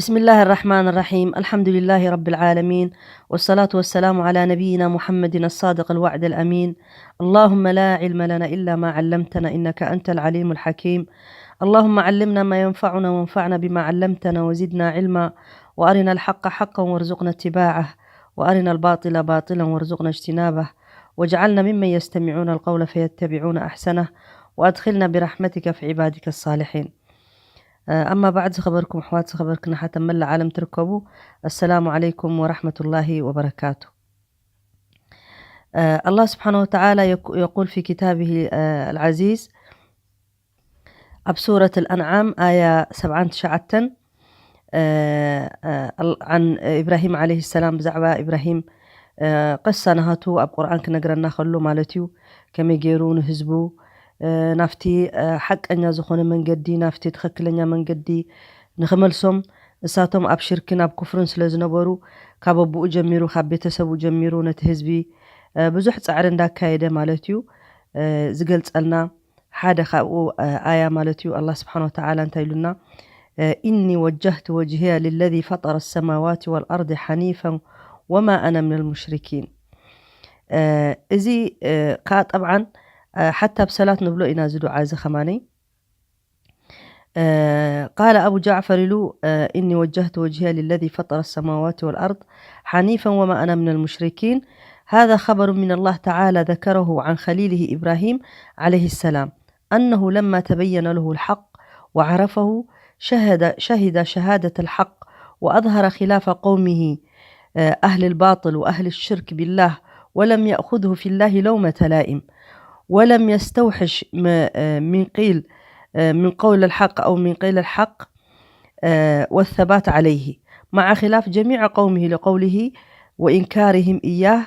بسم الله الرحمن الرحيم. الحمد لله رب العالمين، والصلاة والسلام على نبينا محمد الصادق الوعد الأمين. اللهم لا علم لنا إلا ما علمتنا، إنك أنت العليم الحكيم. اللهم علمنا ما ينفعنا، وانفعنا بما علمتنا، وزدنا علما، وأرنا الحق حقا وارزقنا اتباعه، وأرنا الباطل باطلا وارزقنا اجتنابه، واجعلنا ممن يستمعون القول فيتبعون أحسنه، وأدخلنا برحمتك في عبادك الصالحين. ኣማ ባዕድ፣ ዝኸበርኩም ኣሕዋት፣ ዝኸበርክን ኣሓት ኣብ መላእ ዓለም ትርከቡ፣ ኣሰላሙ ዓለይኩም ወራሕመቱላሂ ወበረካቱ። ኣላህ ስብሓነ ወተዓላ የቁል ፊ ኪታብሂ ኣልዓዚዝ፣ ኣብ ሱረት ኣልኣንዓም ኣያ ሰብዓን ትሽዓተን፣ ዓን ኢብራሂም ዓለይሂ ሰላም፣ ብዛዕባ ኢብራሂም ቅሳ ናሃቱ ኣብ ቁርኣን ክነግረና ከሎ ማለት እዩ። ከመይ ገይሩ ንህዝቡ ናፍቲ ሓቀኛ ዝኾነ መንገዲ፣ ናፍቲ ትኽክለኛ መንገዲ ንኽመልሶም፣ እሳቶም ኣብ ሽርክን ኣብ ኩፍርን ስለ ዝነበሩ፣ ካብ ኣቦኡ ጀሚሩ፣ ካብ ቤተሰቡ ጀሚሩ ነቲ ህዝቢ ብዙሕ ጻዕሪ እንዳካየደ ማለት እዩ ዝገልጸልና። ሓደ ካብኡ ኣያ ማለት እዩ። ኣላህ ስብሓነ ወተዓላ እንታይ ኢሉና? ኢኒ ወጀህቱ ወጅህየ ልለዚ ፈጠረ ሰማዋት ወልኣርድ ሓኒፈን ወማ ኣነ ምነል ሙሽሪኪን። እዚ ከኣ ጠብዓን ሓታ ኣብ ሰላት ንብሎ ኢና፣ እዚ ዱዓ እዚ ከማነይ። قال أبو جعفر له: إني وجهت وجهي للذي فطر السماوات والأرض حنيفا وما أنا من المشركين. هذا خبر من الله تعالى ذكره عن خليله إبراهيم عليه السلام، أنه لما تبين له الحق وعرفه شهد، شهد شهادة الحق، وأظهر خلاف قومه أهل الباطل وأهل الشرك بالله، ولم يأخذه في الله لومة لائم، ولم يستوحش من قيل، من قول الحق أو من قيل الحق والثبات عليه، مع خلاف جميع قومه لقوله وإنكارهم إياه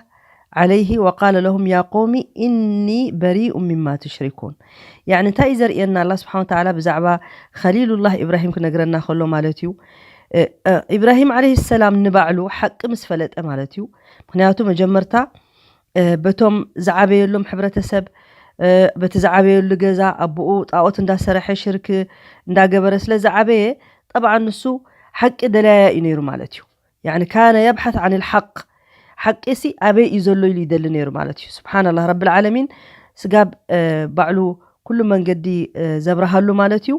عليه، وقال لهم: يا قوم إني بريء مما تشركون. يعني እንታይ እዩ ዘርእየና ኣላህ ስብሓነ ወተዓላ ብዛዕባ ኸሊሉላህ ኢብራሂም ክነግረና ከሎ ማለት እዩ? ኢብራሂም ዓለይሂ ሰላም ንባዕሉ ሓቂ ምስ ፈለጠ ማለት እዩ። ምኽንያቱ መጀመርታ በቶም ዝዓበየሎም ሕብረተሰብ፣ በቲ ዝዓበየሉ ገዛ ኣቦኡ ጣኦት እንዳሰረሐ ሽርክ እንዳገበረ ስለ ዝዓበየ፣ ጠብዓ ንሱ ሓቂ ደላያ እዩ ነይሩ ማለት እዩ። ያኒ ካነ የብሓት ዓን ልሓቅ፣ ሓቂ ሲ ኣበይ እዩ ዘሎ ኢሉ ይደሊ ነይሩ ማለት እዩ። ስብሓንላህ፣ ረብል ዓለሚን ስጋብ ባዕሉ ኩሉ መንገዲ ዘብርሃሉ ማለት እዩ።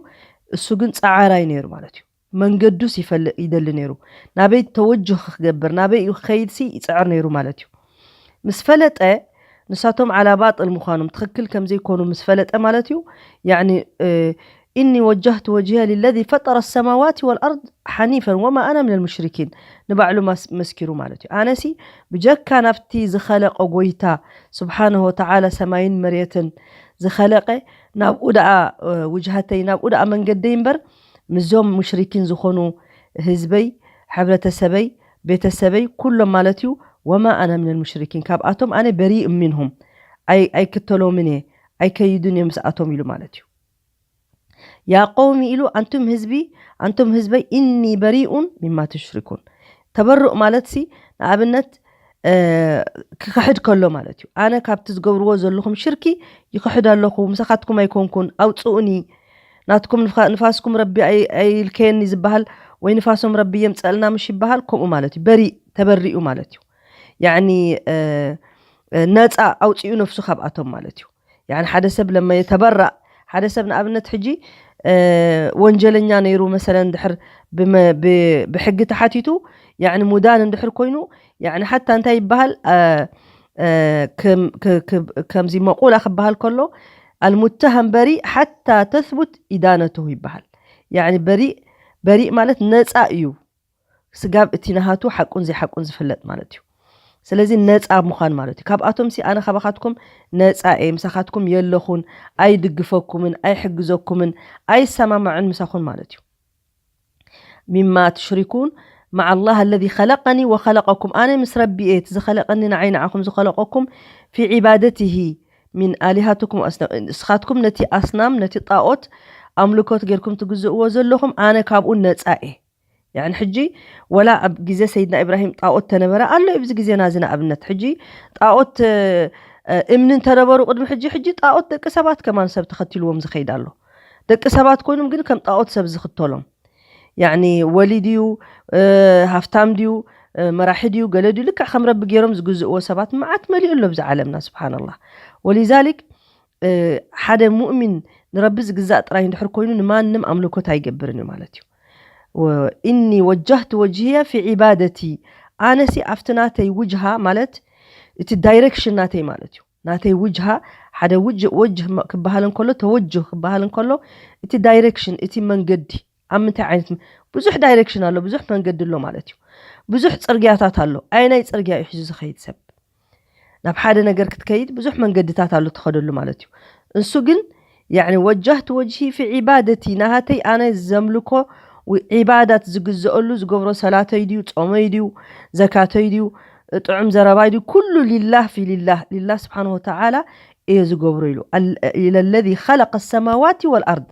እሱ ግን ጸዓራይ ነይሩ ማለት እዩ። መንገዱስ ይፈልጥ ይደሊ ነይሩ። ናበይ ተወጅህ ክገብር፣ ናበይ እዩ ክኸይድሲ ይጽዕር ነይሩ ማለት እዩ። ምስ ፈለጠ፣ ንሳቶም ዓላ ባጥል ምዃኖም፣ ትኽክል ከም ዘይኮኑ ምስ ፈለጠ ማለት እዩ። ያኒ፣ እ፣ "ኢኒ ወጀህቱ ወጅህየ ሊለዚ ፈጠረ ሰማዋት ወልኣርድ ሓኒፈን ወማ ኣና ሚነል ሙሽሪኪን" ንባዕሉ ማስ-፣ መስኪሩ ማለት እዩ። ኣነሲ ብጀካ ናብቲ ዝኸለቐ ጎይታ ስብሓንሁ ወተዓላ ሰማይን መሬትን ዝኸለቐ፣ ናብኡ ደኣ፣ እ፣ ውጅሃተይ፣ ናብኡ ደኣ መንገደይ እምበር፣ ምስዞም ሙሽሪኪን ዝኾኑ ህዝበይ፣ ሕብረተሰበይ፣ ቤተሰበይ፣ ኩሎም ማለት እዩ፣ "ወማ ኣና ሚነል ሙሽሪኪን፣ ካብኣቶም ኣነ በሪእ ሚንሁም፣ ኣይ-፣ ኣይክተሎምን እየ፣ ኣይከይድን እየ ምስኣቶም" ኢሉ ማለት እዩ። "ያ ቀውሚ" ኢሉ፣ "ኣንቱም ህዝቢ፣ ኣንቱም ህዝበይ፣ ኢኒ በሪኡን ሚማ ቱሽሪኩን።" ተበሩእ ማለትሲ፣ ንኣብነት፣ እ፣ ክኽሕድ ከሎ ማለት እዩ። "ኣነ ካብቲ ዝገብርዎ ዘለኹም ሽርኪ ይኽሕድ ኣለኹ፣ ምሳኻትኩም ኣይኮንኩን፣ ኣውጽኡኒ፣ ናትኩም ንፋ-፣ ንፋስኩም ረቢ ኣይ-፣ ኣይልከየኒ" ዝበሃል፣ ወይ "ንፋሶም ረቢ የምጸልና" ምሽ ይበሃል፣ ከምኡ ማለት እዩ። በሪእ፣ ተበሪኡ ማለት እዩ። ያዕኒ፣ እ፣ እ፣ ነጻ ኣውጺኡ ነፍሱ ካብኣቶም ማለት እዩ። ያዕኒ ሓደ ሰብ ለመ የተበራእ፣ ሓደ ሰብ ንኣብነት ሕጂ፣ እ፣ ወንጀለኛ ነይሩ መሰለን ድሕር ብመ-፣ ብ-፣ ብሕጊ ተሓቲቱ፣ ያዕኒ ሙዳን እንድሕር ኮይኑ፣ ያዕኒ ሓታ እንታይ ይበሃል? እ፣ እ፣ ከም፣ ክ-፣ ክ-፣ ከምዚ መቁላ ክበሃል ከሎ፣ "ኣልሙተሃም በሪእ ሓታ ተስቡት ኢዳነትሁ" ይበሃል። ያዕኒ በሪእ፣ በሪእ ማለት ነጻ እዩ። ስጋብ እቲ ናሃቱ ሓቁን ዘይሓቁን ዝፍለጥ ማለት እዩ። ስለዚ ነጻ ምዃን ማለት እዩ። ካብኣቶም ሲ ኣነ ካባኻትኩም ነጻ እየ፣ ምሳኻትኩም የለኹን፣ ኣይድግፈኩምን፣ ኣይሕግዘኩምን፣ ኣይሰማማዕን ምሳኹን ማለት እዩ። "ሚማ ትሽሪኩን መዓ ኣላህ ኣለዚ ኸለቀኒ ወኸለቀኩም፣ ኣነ ምስ ረቢ እየ፣ እቲ ዝኸለቀኒ ንዓይ ንዓኹም ዝኸለቀኩም፣ ፊ ዒባደትሂ ሚን ኣሊሃትኩም ወኣስናም፣ ንስኻትኩም ነቲ ኣስናም፣ ነቲ ጣኦት ኣምልኮት ጌርኩም ትግዝእዎ ዘለኹም፣ ኣነ ካብኡ ነጻ እየ።" ያዕኒ ሕጂ ወላ ኣብ ግዜ ሰይድና ኢብራሂም ጣኦት ተነበረ ኣሎ እዩ፣ ኣብዚ ግዜና እዚ ንኣብነት። ሕጂ ጣኦት፣ እ፣ እምኒ እንተነበሩ ቅድሚ ሕጂ፣ ሕጂ ጣኦት ደቂ ሰባት ከማን ሰብ ተኸቲልዎም ዝኸይድ ኣሎ። ደቂ ሰባት ኮይኖም ግን ከም ጣኦት ሰብ ዝኽተሎም። ያኒ ወሊ ድዩ፣ ሃፍታም ድዩ፣ መራሒ ድዩ፣ ገለ ድዩ፣ ልክዕ ከም ረቢ ገይሮም ዝግዝእዎ ሰባት መዓት መሊኡ ኣሎ ብዚ ዓለምና። ስብሓንላህ። ወሊዛሊክ ሓደ ሙእሚን ንረቢ ዝግዛእ ጥራይ እንድሕር ኮይኑ ንማንም ኣምልኮት ኣይገብርን እዩ ማለት እዩ። ኢኒ ወጃህቱ ወጅህየ ፊ ዒባደቲ፣ ኣነሲ ኣብቲ ናተይ ውጅሃ ማለት እቲ ዳይሬክሽን ናተይ ማለት እዩ። ናተይ ውጅሃ ሓደ ውጅ ወጅህ ክበሃል እንከሎ፣ ተወጅህ ክበሃል እንከሎ፣ እቲ ዳይሬክሽን፣ እቲ መንገዲ ኣብ ምንታይ ዓይነት ብዙሕ ዳይሬክሽን ኣሎ፣ ብዙሕ መንገዲ ኣሎ ማለት እዩ። ብዙሕ ፅርግያታት ኣሎ። ኣየናይ ፅርግያ እዩ ሒዙ ዝኸይድ ሰብ? ናብ ሓደ ነገር ክትከይድ ብዙሕ መንገድታት ኣሎ ትኸደሉ ማለት እዩ። እንሱ ግን ያኒ ወጃህቱ ወጅሂ ፊ ዒባደቲ፣ ናሃተይ ኣነ ዘምልኮ ዒባዳት ዝግዘአሉ ዝገብሮ ሰላተይ ድዩ፣ ጾመይ ድዩ፣ ዘካተይ ድዩ፣ ጥዑም ዘረባይ ድዩ፣ ኩሉ ሊላህ ፊ ሊላህ፣ ሊላህ ስብሓን ወተዓላ እየ ዝገብሮ ኢሉ። ኢለ ለዚ ኸለቀ ሰማዋት ወልኣርድ፣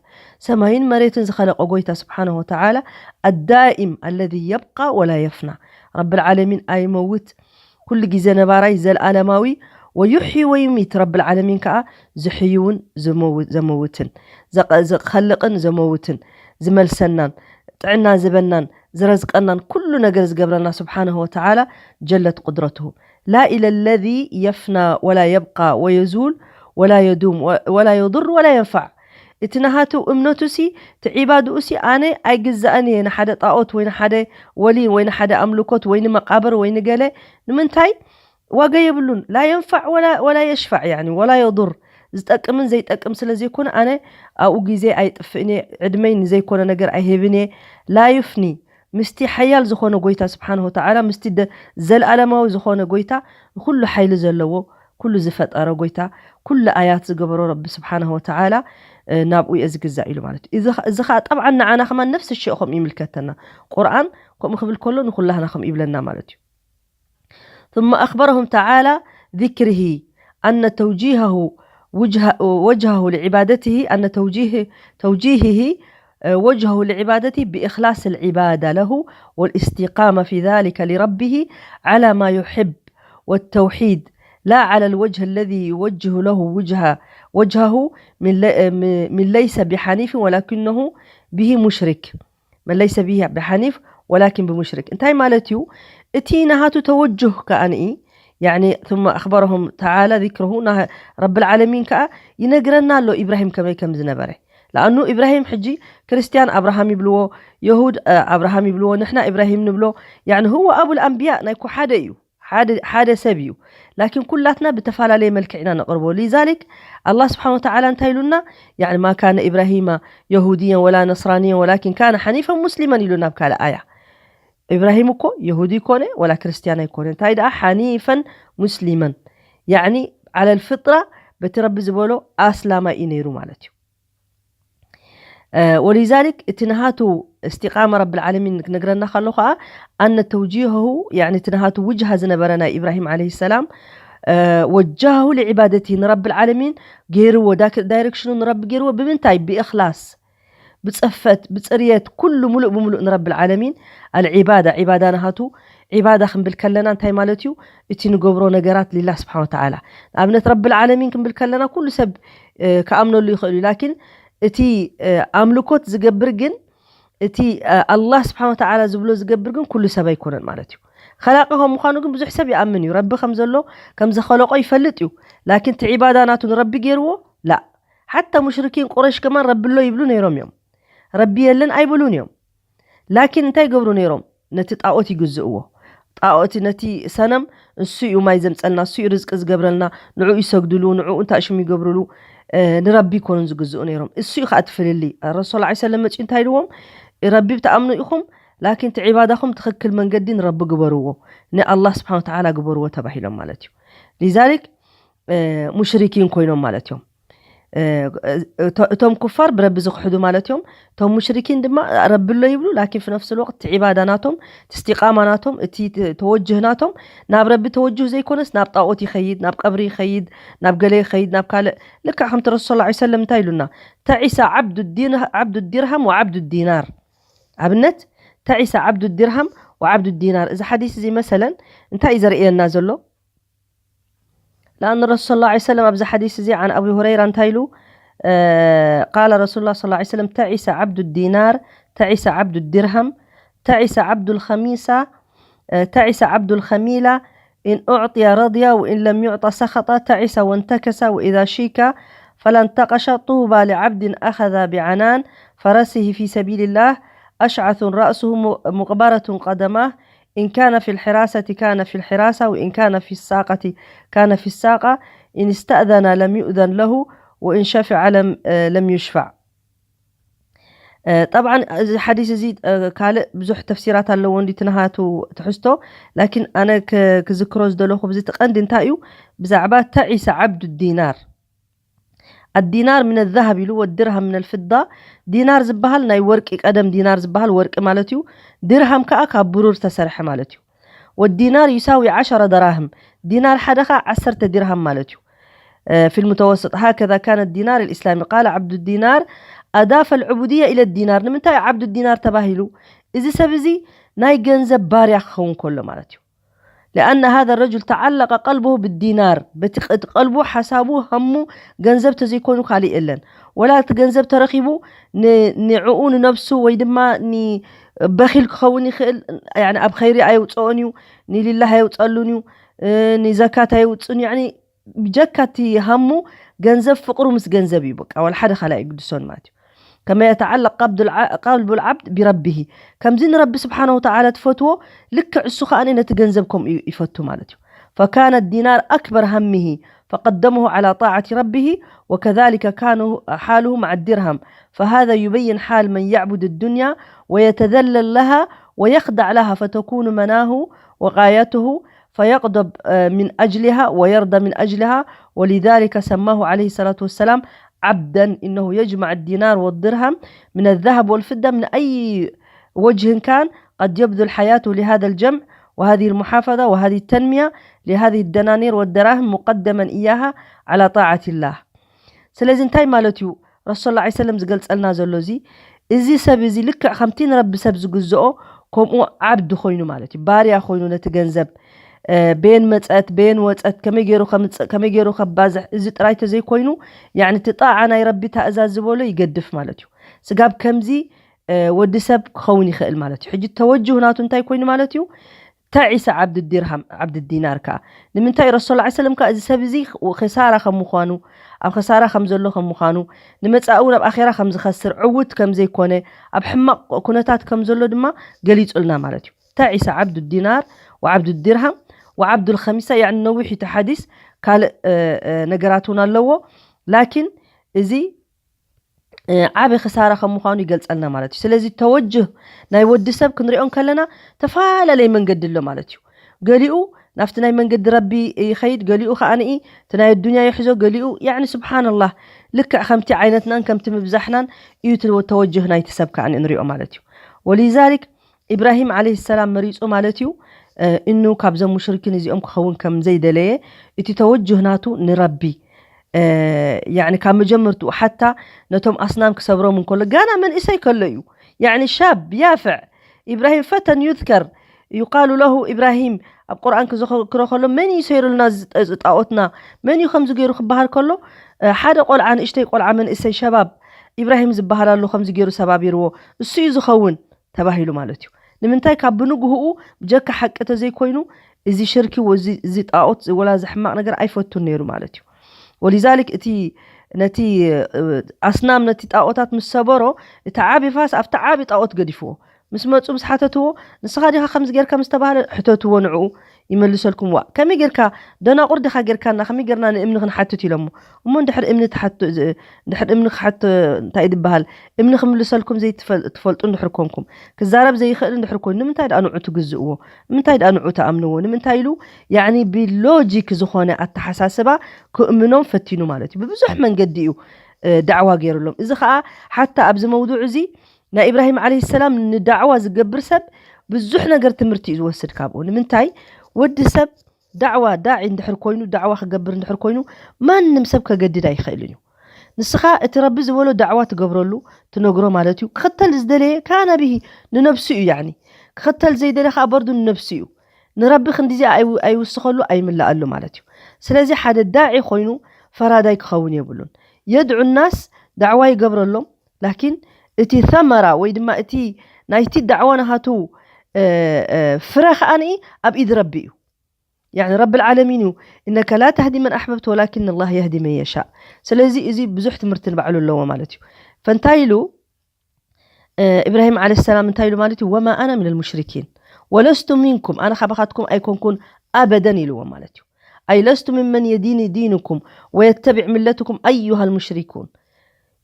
ሰማይን መሬትን ዝኸለቀ ጎይታ ስብሓን ወተዓላ ኣዳኢም ኣለዚ የብቃ ወላ የፍና፣ ረብል ዓለሚን ኣይመውት ኩሉ ግዜ ነባራይ ዘልኣለማዊ፣ ወዩሕዪ ወዩሚት፣ ረብል ዓለሚን ከኣ ዝሕይውን ዘመውትን፣ ዝኸልቕን ዘመውትን፣ ዝመልሰናን ጥዕና ዝህበናን ዝረዝቀናን ኩሉ ነገር ዝገብረና ስብሓንሁ ወተዓላ ጀለት ቁድረትሁ። ላ ኢለ ለዚ የፍና ወላ የብቃ ወየዙል ወላ የዱም ወላ የضር ወላ የንፋዕ። እቲ ናሃቱ እምነቱ ሲ፣ እቲ ዒባድኡ ሲ፣ ኣነ ኣይግዛእን እየ ንሓደ ጣኦት ወይ ንሓደ ወሊ ወይ ንሓደ ኣምልኮት ወይ ንመቃብር ወይ ንገለ። ንምንታይ? ዋጋ የብሉን። ላ የንፋዕ ወላ የሽፋዕ፣ ያኒ ወላ የضር፣ ዝጠቅምን ዘይጠቅም ስለ ዘይኮነ ኣነ ኣብኡ ግዜ ኣይጥፍእን እየ፣ ዕድመይ ንዘይኮነ ነገር ኣይህብን እየ። ላ ዩፍኒ፣ ምስቲ ሓያል ዝኾነ ጎይታ ስብሓንሁ ወተዓላ፣ ምስቲ ደ-፣ ዘለኣለማዊ ዝኾነ ጎይታ፣ ንኹሉ ሓይሊ ዘለዎ፣ ኩሉ ዝፈጠረ ጎይታ፣ ኩሉ ኣያት ዝገበሮ ረቢ ስብሓንሁ ወተዓላ፣ እ፣ ናብኡ እየ ዝግዛእ ኢሉ ማለት እዩ። እዚ ኸ-፣ እዚ ኸዓ ጠብዓን ንዓና ከማን ነፍሲ ሽእ ከምኡ ይምልከተና። ቁርኣን ከምኡ ክብል ከሎ ንኹላህና ከምኡ ይብለና ማለት እዩ። ثم أخبرهم تعالى ذكره أن توجيهه وجه-، وجهه لعبادته، أن توجيه-، توجيهه، آه، وجهه لعبادته بإخلاص العبادة له والاستقامة في ذلك لربه على ما يحب، والتوحيد لا على الوجه الذي يوجه له وجه-، وجهه من لي-، من ليس بحنيف ولكنه به مشرك. መን ለይሰ ብሂ ብሓኒፍ ወላኪን ብሙሽሪክ። እንታይ ማለት እዩ? እቲ ናሃቱ ተወጅህ ከኣ ንኢ፣ ያኒ፣ ثم أخبرهم تعالى ذكره፣ ረብል ዓለሚን ከኣ ይነግረና ኣሎ ኢብራሂም ከመይ ከም ዝነበረ። ለኣኑ ኢብራሂም ሕጂ ክርስትያን ኣብርሃም ይብልዎ፣ የሁድ፣ እ፣ ኣብርሃም ይብልዎ፣ ንሕና ኢብራሂም ንብሎ። ያኒ፣ هو أبو الأنبياء፣ ናይ ኩ ሓደ እዩ። ሓደ፣ ሓደ ሰብ እዩ። ላኪን ኩላትና ብተፈላለየ መልክዕ ኢና ነቕርቦ። ሊዛሊክ ኣላህ ስብሓን ወተዓላ እንታይ ኢሉና? ያኒ ማ ካነ ኢብራሂማ የሁድየን ወላ ነስራንየን ወላኪን ካነ ሓኒፈን ሙስሊመን ኢሉ ናብ ካልእ ኣያ። ኢብራሂም እኮ የሁዲ ኮነ ወላ ክርስትያን ኣይኮነ። እንታይ ደኣ ሓኒፈን ሙስሊመን። ያኒ ዓለል ፍጥራ በቲ ረቢ ዝበሎ ኣስላማይ እዩ ነይሩ ማለት እዩ። እ፣ ወሊዛሊክ እቲ ነሃቱ እስቲቃማ ረብል ዓለሚን ክነግረና ከሎ ኸዓ ኣነ ተውጂህሁ፣ ያኒ እቲ ነሃቱ ውጅሃ ዝነበረ ናይ ኢብራሂም ዓለይሂ ሰላም፣ እ፣ ወጃሁ ሊዕባደቲ ንረብል ዓለሚን ገይርዎ፣ ዳክ-፣ ዳይሬክሽኑ ንረቢ ገይርዎ ብምንታይ? ብእኽላስ፣ ብጸፈት፣ ብጽርየት፣ ኩሉ ሙሉእ ብሙሉእ ንረብል ዓለሚን ኣልዒባዳ፣ ዒባዳ ነሃቱ። ዒባዳ ክንብል ከለና እንታይ ማለት እዩ? እቲ ንገብሮ ነገራት ሊላህ ስብሓን ወተዓላ። ንኣብነት ረብል ዓለሚን ክንብል ከለና ኩሉ ሰብ፣ እ፣ ክኣምነሉ ይኽእል እዩ። ላኪን እቲ፣ እ፣ ኣምልኮት ዝገብር ግን፣ እቲ፣ እ፣ ኣላህ ስብሓን ወተዓላ ዝብሎ ዝገብር ግን ኩሉ ሰብ ኣይኮነን ማለት እዩ። ኸላቂ ከም ምዃኑ ግን ብዙሕ ሰብ ይኣምን እዩ። ረቢ ከም ዘሎ፣ ከም ዝኸለቆ ይፈልጥ እዩ። ላኪን እቲ ዒባዳ ናቱ ንረቢ ገይርዎ? ላ። ሓታ ሙሽሪኪን ቁረይሽ ከማን ረቢ ኣሎ ይብሉ ነይሮም እዮም። ረቢ የለን ኣይብሉን እዮም። ላኪን እንታይ ይገብሩ ነይሮም? ነቲ ጣኦት ይግዝእዎ። ጣኦት፣ ነቲ ሰነም፣ እሱ እዩ ማይ ዘምጸልና፣ እሱ እዩ ርዝቂ ዝገብረልና፣ ንዕኡ ይሰግድሉ፣ ንዕኡ እንታይ ሽሙ ይገብርሉ፣ እ፣ ንረቢ ይኮኑን ዝግዝኡ ነይሮም። እሱ እዩ ከዓ እቲ ፍልልይ። ረሱል ሰለላሁ ዐለይሂ ወሰለም መጺኡ እንታይ ኢልዎም? ረቢ ብትኣምኑ ኢኹም፣ ላኪን እቲ ዒባዳኹም ትኽክል መንገዲ ንረቢ ግበርዎ፣ ንኣላህ ስብሓን ወተዓላ ግበርዎ ተባሂሎም ማለት እዩ። ሊዛሊክ፣ እ፣ ሙሽሪኪን ኮይኖም ማለት እዮም። እ፣ እቶ-፣ እቶም ኩፋር ብረቢ ዝኽሕዱ ማለት እዮም። እቶም ሙሽሪኪን ድማ ረቢ ኣሎ ይብሉ፣ ላኪን ፊ ነፍሲ ልወቅት እቲ ዒባዳ ናቶም፣ እቲ እስቲቃማ ናቶም፣ እቲ ተ-፣ ተወጅህ ናቶም ናብ ረቢ ተወጅህ ዘይኮነስ ናብ ጣኦት ይኸይድ፣ ናብ ቀብሪ ይኸይድ፣ ናብ ገለ ይኸይድ፣ ናብ ካልእ። ልክዕ ከምቲ ረሱል ሰለላሁ ዐለይሂ ወሰለም እንታይ ኢሉና? ተዒሰ ዓብዱ ዲን-፣ ዓብዱ ዲርሃም ወዓብዱ ዲናር። ኣብነት፣ ተዒሰ ዓብዱ ዲርሃም ወዓብዱ ዲናር። እዚ ሓዲስ እዚ መሰለን እንታይ እዩ ዘርእየና ዘሎ? ለኣን ረሱል ሰለላሁ ዐለይሂ ወሰለም ኣብዚ ሓዲስ እዚ ዓን ኣቢ ሁረይራ እንታይ ኢሉ? እ፣ ቃለ ረሱሉላህ ሰለላሁ ዐለይሂ ወሰለም፣ ተዒሰ ዓብዱ ዲናር፣ تعس عبد الدرهم، تعس عبد الخميسة، آه، تعس عبد الخميلة، إن أعطي رضي وإن لم يعط سخط، تعس وانتكس، وإذا شيك فلا انتقش. طوبى لعبد أخذ بعنان فرسه في سبيل الله، أشعث رأسه م-، مغبرة قدماه، إن كان في الحراسة كان في الحراسة، وإن كان في الساقة كان في الساقة، إن استأذن لم يؤذن له، وإن شفع لم، آه، لم يشفع. ጠብዓን እዚ ሓዲስ እዚ ካልእ ብዙሕ ተፍሲራት ኣለዎ እንዲ ትንሃቱ ትሕዝቶ። ላኪን ኣነ ክዝክሮ ዝደለኹ ብዚ ትቐንዲ እንታይ እዩ? ብዛዕባ ተዒሰ ዓብዱ ዲናር። ኣዲናር ምን ዛሃብ ኢሉ ወድርሃም ምን ልፍዳ። ዲናር ዝበሃል ናይ ወርቂ፣ ቀደም ዲናር ዝበሃል ወርቂ ማለት እዩ። ድርሃም ከዓ ካብ ብሩር ተሰርሐ ማለት እዩ። ወዲናር ዩሳዊ ዓሸረ ደራህም፣ ዲናር ሓደ ከዓ ዓሰርተ ድርሃም ማለት እዩ። في المتوسط هكذا كان الدينار الإسلامي. قال عبد الدينار أضاف العبودية إلى الدينار. ንምንታይ ዓብዱ ዲናር ተባሂሉ? እዚ ሰብ እዚ ናይ ገንዘብ ባርያ ክኸውን ከሎ ማለት እዩ። لأن هذا الرجل تعلق قلبه بالدينار. በቲ ቀልቡ ሓሳቡ ሃሙ ገንዘብ ተዘይኮይኑ ካልእ የለን። ወላ እቲ ገንዘብ ተረኺቡ ንዕኡ ንነብሱ ወይ ድማ በኺል ክኸውን ይኽእል። ኣብ ኸይሪ ኣየውፅኦን እዩ፣ ንሊላህ ኣየውፀሉን እዩ፣ ንዘካት ኣየውፅን። ብጀካ እቲ ሃሙ ገንዘብ ፍቅሩ ምስ ገንዘብ እዩ። በቃ ዋላ ሓደ ካልእ ኣይግድሶን ማለት እዩ። كما يتعلق قلب العبد بربه. ከምዚ ንረቢ ስብሓነ ወተዓላ ትፈትዎ ልክዕ እሱ ከዓ ነቲ ገንዘብ ከምኡ ይፈቱ ማለት እዩ። فكان الدينار أكبر همه فقدمه على طاعة ربه، وكذلك كان حاله مع الدرهم، فهذا يبين حال من يعبد الدنيا ويتذلل لها ويخضع لها فتكون مناه وغايته، فيغضب من أجلها ويرضى من أجلها. ولذلك سماه عليه الصلاة والسلام عبدا، إنه يجمع الدينار والدرهم من الذهب والفضة من أي وجه كان، قد يبذل حياته لهذا الجمع وهذه المحافظة وهذه التنمية لهذه الدنانير والدراهم مقدما إياها على طاعة الله. ስለዚ እንታይ ማለት እዩ ረሱል ላ ሰለም ዝገልጸልና ዘሎ? እዚ እዚ ሰብ እዚ ልክዕ ከምቲ ንረቢ ሰብ ዝግዝኦ ከምኡ ዓብዲ ኮይኑ ማለት እዩ። ባርያ ኮይኑ ነቲ ገንዘብ በየን መጸት በየን ወጸት ከመይ ገይሩ ከምጽእ ከመይ ገይሩ ከባዝሕ እዚ ጥራይ ተዘይኮይኑ፣ ያኒ እቲ ጣዓ ናይ ረቢ ታእዛዝ ዝበሎ ይገድፍ ማለት እዩ። ስጋብ ከምዚ ወዲ ሰብ ክኸውን ይኽእል ማለት እዩ። ሕጂ ተወጅሁ ናቱ እንታይ ኮይኑ ማለት እዩ? ተዒሰ ዓብዲ ዲርሃም ዓብዲ ዲናር ከኣ ንምንታይ ረሱል ላ ሰለም ከኣ እዚ ሰብ እዚ ክሳራ ከም ምዃኑ ኣብ ክሳራ ከም ዘሎ ከም ምዃኑ ንመጻኡ ናብ ኣኼራ ከም ዝኸስር ዕውት ከም ዘይኮነ ኣብ ሕማቕ ኩነታት ከም ዘሎ ድማ ገሊጹልና ማለት እዩ። ተዒሰ ዓብዱ ዲናር ወዓብዱ ዲርሃም ወዓብዱ ልኸሚሳ። ያኒ ነዊሕ እቲ ሓዲስ ካልእ ነገራት እውን ኣለዎ። ላኪን እዚ ዓቢ ክሳራ ከም ምዃኑ ይገልጸልና ማለት እዩ። ስለዚ ተወጅህ ናይ ወዲ ሰብ ክንሪኦ ከለና ተፈላለየ መንገዲ ኣሎ ማለት እዩ። ገሊኡ ናብቲ ናይ መንገዲ ረቢ ይኸይድ፣ ገሊኡ ከዓ ንኢ እቲ ናይ ኣዱንያ ይሕዞ፣ ገሊኡ ያኒ ስብሓንላህ ልክዕ ከምቲ ዓይነትናን ከምቲ ምብዛሕናን እዩ እቲ ተወጅህ ናይቲ ሰብ ከዓ ንሪኦ ማለት እዩ። ወሊዛሊክ ኢብራሂም ዓለይሂ ሰላም መሪጹ ማለት እዩ። እኑ ካብዞም ሙሽሪኪን እዚኦም ክኸውን ከም ዘይደለየ እቲ ተወጅህ ናቱ ንረቢ ያኒ ካብ መጀመርትኡ ሓታ ነቶም ኣስናም ክሰብሮም እንከሎ ጋና መንእሰይ ከሎ እዩ። ያኒ ሻብ ያፍዕ ኢብራሂም ፈተን ዩዝከር ዩቃሉ ለሁ ኢብራሂም ኣብ ቁርኣን ክዘክሮ ከሎ መን እዩ ሰይሩልና ዝጣኦትና መን እዩ ከምዚ ገይሩ ክበሃል ከሎ ሓደ ቆልዓ ንእሽተይ ቆልዓ መንእሰይ ሸባብ ኢብራሂም ዝበሃል ኣሎ ከምዚ ገይሩ ሰባቢርዎ እሱ እዩ ዝኸውን ተባሂሉ ማለት እዩ። ንምንታይ ካብ ብንግህኡ ብጀካ ሓቂ ተዘይኮይኑ እዚ ሽርኪ እዚ ጣኦት ወላ እዚ ሕማቕ ነገር ኣይፈቱን ነይሩ ማለት እዩ። ወሊዛሊክ እቲ ነቲ ኣስናም ነቲ ጣኦታት ምስ ሰበሮ እቲ ዓቢ ፋስ ኣብቲ ዓቢ ጣኦት ገዲፍዎ ምስ መፁ ምስ ሓተትዎ ንስኻ ዲኻ ከምዚ ጌርካ ምስ ተባህለ ሕተትዎ ንዕኡ ይመልሰልኩም። ዋ ከመይ ጌርካ ደናቑር ዲኻ ጌርካና ከመይ ጌርና ንእምኒ ክንሓትት ኢሎሞ። እሞ እንድሕር እምኒ ትሓቱ እንድሕር እምኒ ክሓቶ እንታይ ዝበሃል እምኒ ክምልሰልኩም ዘይትፈልጡ እንድሕር ኮንኩም ክዛረብ ዘይኽእል እንድሕር ኮይኑ ንምንታይ ደኣ ንዑ ትግዝእዎ? ንምንታይ ደኣ ንዑ ተኣምንዎ? ንምንታይ ኢሉ ያኒ ብሎጂክ ዝኾነ ኣተሓሳስባ ክእምኖም ፈቲኑ ማለት እዩ። ብብዙሕ መንገዲ እዩ ዳዕዋ ገይሩሎም። እዚ ከዓ ሓታ ኣብዚ መውዱዕ እዚ ናይ ኢብራሂም ዓለይሂ ሰላም ንዳዕዋ ዝገብር ሰብ ብዙሕ ነገር ትምህርቲ እዩ ዝወስድ ካብኡ። ንምንታይ ወዲ ሰብ ዳዕዋ ዳዒ እንድሕር ኮይኑ ዳዕዋ ክገብር እንድሕር ኮይኑ ማንም ሰብ ከገድድ ኣይኽእልን እዩ። ንስኻ እቲ ረቢ ዝበሎ ዳዕዋ ትገብረሉ ትነግሮ ማለት እዩ። ክኽተል ዝደለየ ካነ ብሂ ንነብሱ እዩ ያኒ ክኽተል ዘይደለ ከዓ በርዱ ንነብሱ እዩ። ንረቢ ክንዲዚ ኣይውስኸሉ ኣይምልኣሉ ማለት እዩ። ስለዚ ሓደ ዳዒ ኮይኑ ፈራዳይ ክኸውን የብሉን። የድዑ ናስ ዳዕዋ ይገብረሎም ላኪን እቲ ثمرة ወይ ድማ እቲ ናይቲ ዳዕዋ ናሃቱ ፍረ ከኣ ኣብ ኢድ ረቢ እዩ። يعني رب العالمين እዩ። إنك لا تهدي من أحببت ولكن الله يهدي من يشاء. ስለዚ እዚ ብዙሕ ትምህርቲ ንባዕሉ ኣለዎ ማለት እዩ። ፈንታይ ኢሉ ኢብራሂም ዓለይሂ ሰላም እንታይ ኢሉ ማለት እዩ? وما أنا من المشركين ولست منكم، ኣነ ካባኻትኩም ኣይኮንኩን ኣበደን ኢልዎም ማለት እዩ። أي لست ممن يدين دينكم ويتبع ملتكم أيها المشركون።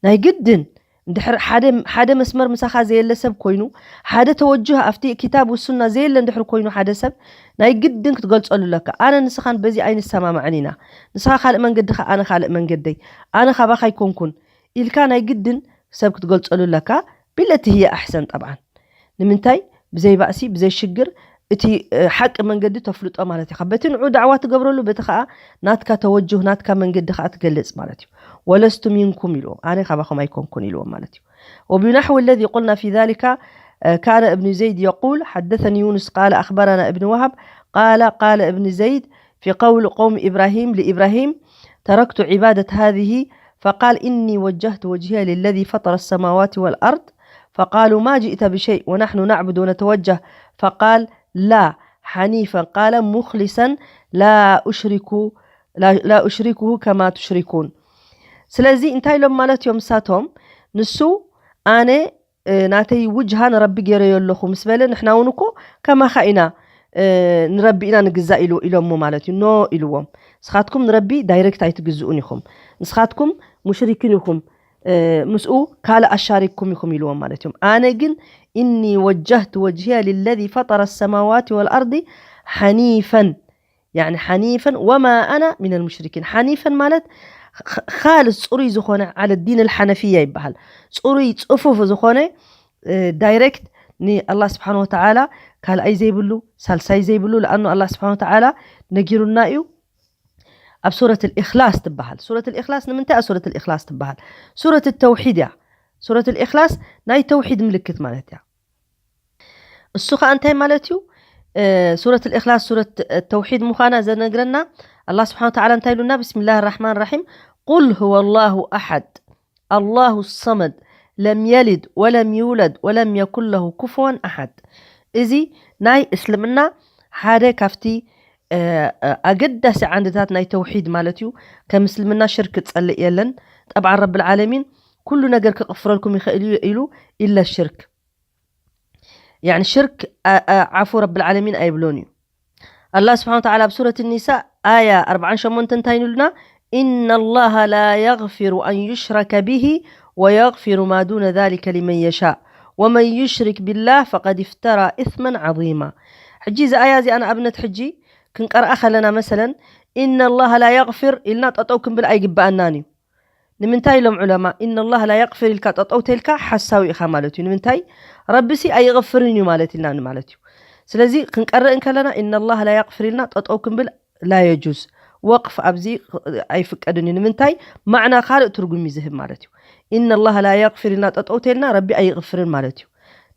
ናይ ግድን እንድሕር ሓደ ሓደ መስመር ምሳኻ ዘየለ ሰብ ኮይኑ፣ ሓደ ተወጅህ ኣብቲ ኪታብ ወሱና ዘየለ እንድሕር ኮይኑ ሓደ ሰብ፣ ናይ ግድን ክትገልጸሉ ኣለካ። ኣነ ንስኻን በዚ ኣይንሰማማዕን ኢና፣ ንስኻ ካልእ መንገድኻ ኣነ ካልእ መንገደይ፣ ኣነ ካባኻ ኣይኮንኩን ኢልካ ናይ ግድን ሰብ ክትገልጸሉ ኣለካ። بالتي هي أحسن طبعا። ንምንታይ ብዘይ ባእሲ ብዘይ ሽግር እቲ ሓቂ መንገዲ ተፍልጦ ማለት እዩ። በቲ ንዑ ዳዕዋ ትገብረሉ፣ በቲ ከዓ ናትካ ተወጅህ ናትካ መንገዲ ከዓ ትገልጽ ማለት እዩ። ولست منكم ኢልዎም፣ ኣነ ካባኹም ኣይኮንኩን ኢልዎም ማለት እዩ። وبنحو الذي قلنا في ذلك كان ابن زيد يقول حدثني يونس قال أخبرنا ابن وهب قال قال ابن زيد في قول قوم إبراهيم لإبراهيم تركت عبادة هذه فقال إني وجهت وجهي للذي فطر السماوات والأرض فقالوا ما جئت بشيء ونحن نعبد ونتوجه فقال لا حنيفا قال مخلصا لا أشرك لا, لا أشركه كما تشركون. ስለዚ እንታይ ኢሎም ማለት እዮም ንሳቶም? ንሱ ኣነ ናተይ ውጅሃ ንረቢ ገይረዮ ኣለኹ ምስ በለ ንሕና እውን እኮ ከማኻ ኢና ንረቢ ኢና ንግዛእ ኢሉ ኢሎሞ ማለት እዩ። ኖ ኢልዎም። ንስኻትኩም ንረቢ ዳይሬክት ኣይትግዝኡን ኢኹም፣ ንስኻትኩም ሙሽሪኪን ኢኹም፣ ምስኡ ካልእ ኣሻሪክኩም ኢኹም ኢልዎም ማለት እዮም። ኣነ ግን إني وجهت وجهي للذي فطر السماوات والأرض حنيفا يعني حنيفا وما أنا من المشركين. حنيفا ማለት ካልስ ጽሩይ ዝኾነ على الدين الحنفية ይበሃል። ጽሩይ ጽፉፍ ዝኾነ ዳይሬክት ንኣላህ ስብሓን ወተዓላ ካልኣይ ዘይብሉ ሳልሳይ ዘይብሉ ለኣኑ ኣላህ ስብሓን ወተዓላ ነጊሩና እዩ። ኣብ ሱረት الإخلاص ትበሃል። ሱረት الإخلاص ንምንታይ እያ ሱረት الإخلاص ትበሃል? ሱረት ተውሒድ እያ። ሱረት الإخلاص ናይ ተውሒድ ምልክት ማለት እያ። እሱ ከዓ እንታይ ማለት እዩ? ሱረት الإخلاص ሱረት ተውሒድ ምዃና ዘነግረና ኣላህ ስብሓን ወተዓላ እንታይ ኢሉና? بسم الله الرحمن الرحيم قل هو الله أحد الله الصمد لم يلد ولم يولد ولم يكن له كفوا أحد። እዚ ናይ እስልምና ሓደ ካብቲ ኣገዳሲ ዓንድታት ናይ ተውሒድ ማለት እዩ። ከም እስልምና ሽርክ ዝጸልእ የለን። ጠብዓን ረብል ዓለሚን ኩሉ ነገር ክቕፍረልኩም ይኽእል እዩ ኢሉ ኢለ ሽርክ يعني ሽርክ ዓፉ ረብል ዓለሚን ኣይብሎን እዩ። ኣላህ ስብሓን ወተዓላ ኣብ ሱረት ኒሳ ኣያ ኣርብዓን ሸሞንተን እንታይ ንሉና? إن الله لا يغفر أن يشرك به ويغفر ما دون ذلك لمن يشاء ومن يشرك بالله فقد افترى إثما عظيما። ሕጂ እዚ ኣያ እዚኣ ንኣብነት ሕጂ ክንቀርኣ ከለና መሰለን إن الله لا يغفر ኢልና ጠጠው ክንብል ኣይግበኣናን እዩ። ንምንታይ ኢሎም ዑለማ إن الله لا يغفر ኢልካ ጠጠው ተልካ ሓሳዊ ኢኻ ማለት እዩ። ንምንታይ ረብሲ ኣይቕፍርን እዩ ማለት ኢልና ማለት እዩ። ስለዚ ክንቀርእ እንከለና إن الله لا يغفر ኢልና ጠጠው ክንብል لا يجوز ወቅፍ ኣብዚ ኣይፍቀድን እዩ። ንምንታይ ማዕና ካልእ ትርጉም እዩ ዝህብ ማለት እዩ። إن الله لا يغفر ኢልና ጠጠው ተልና ረቢ ኣይቕፍርን ማለት እዩ።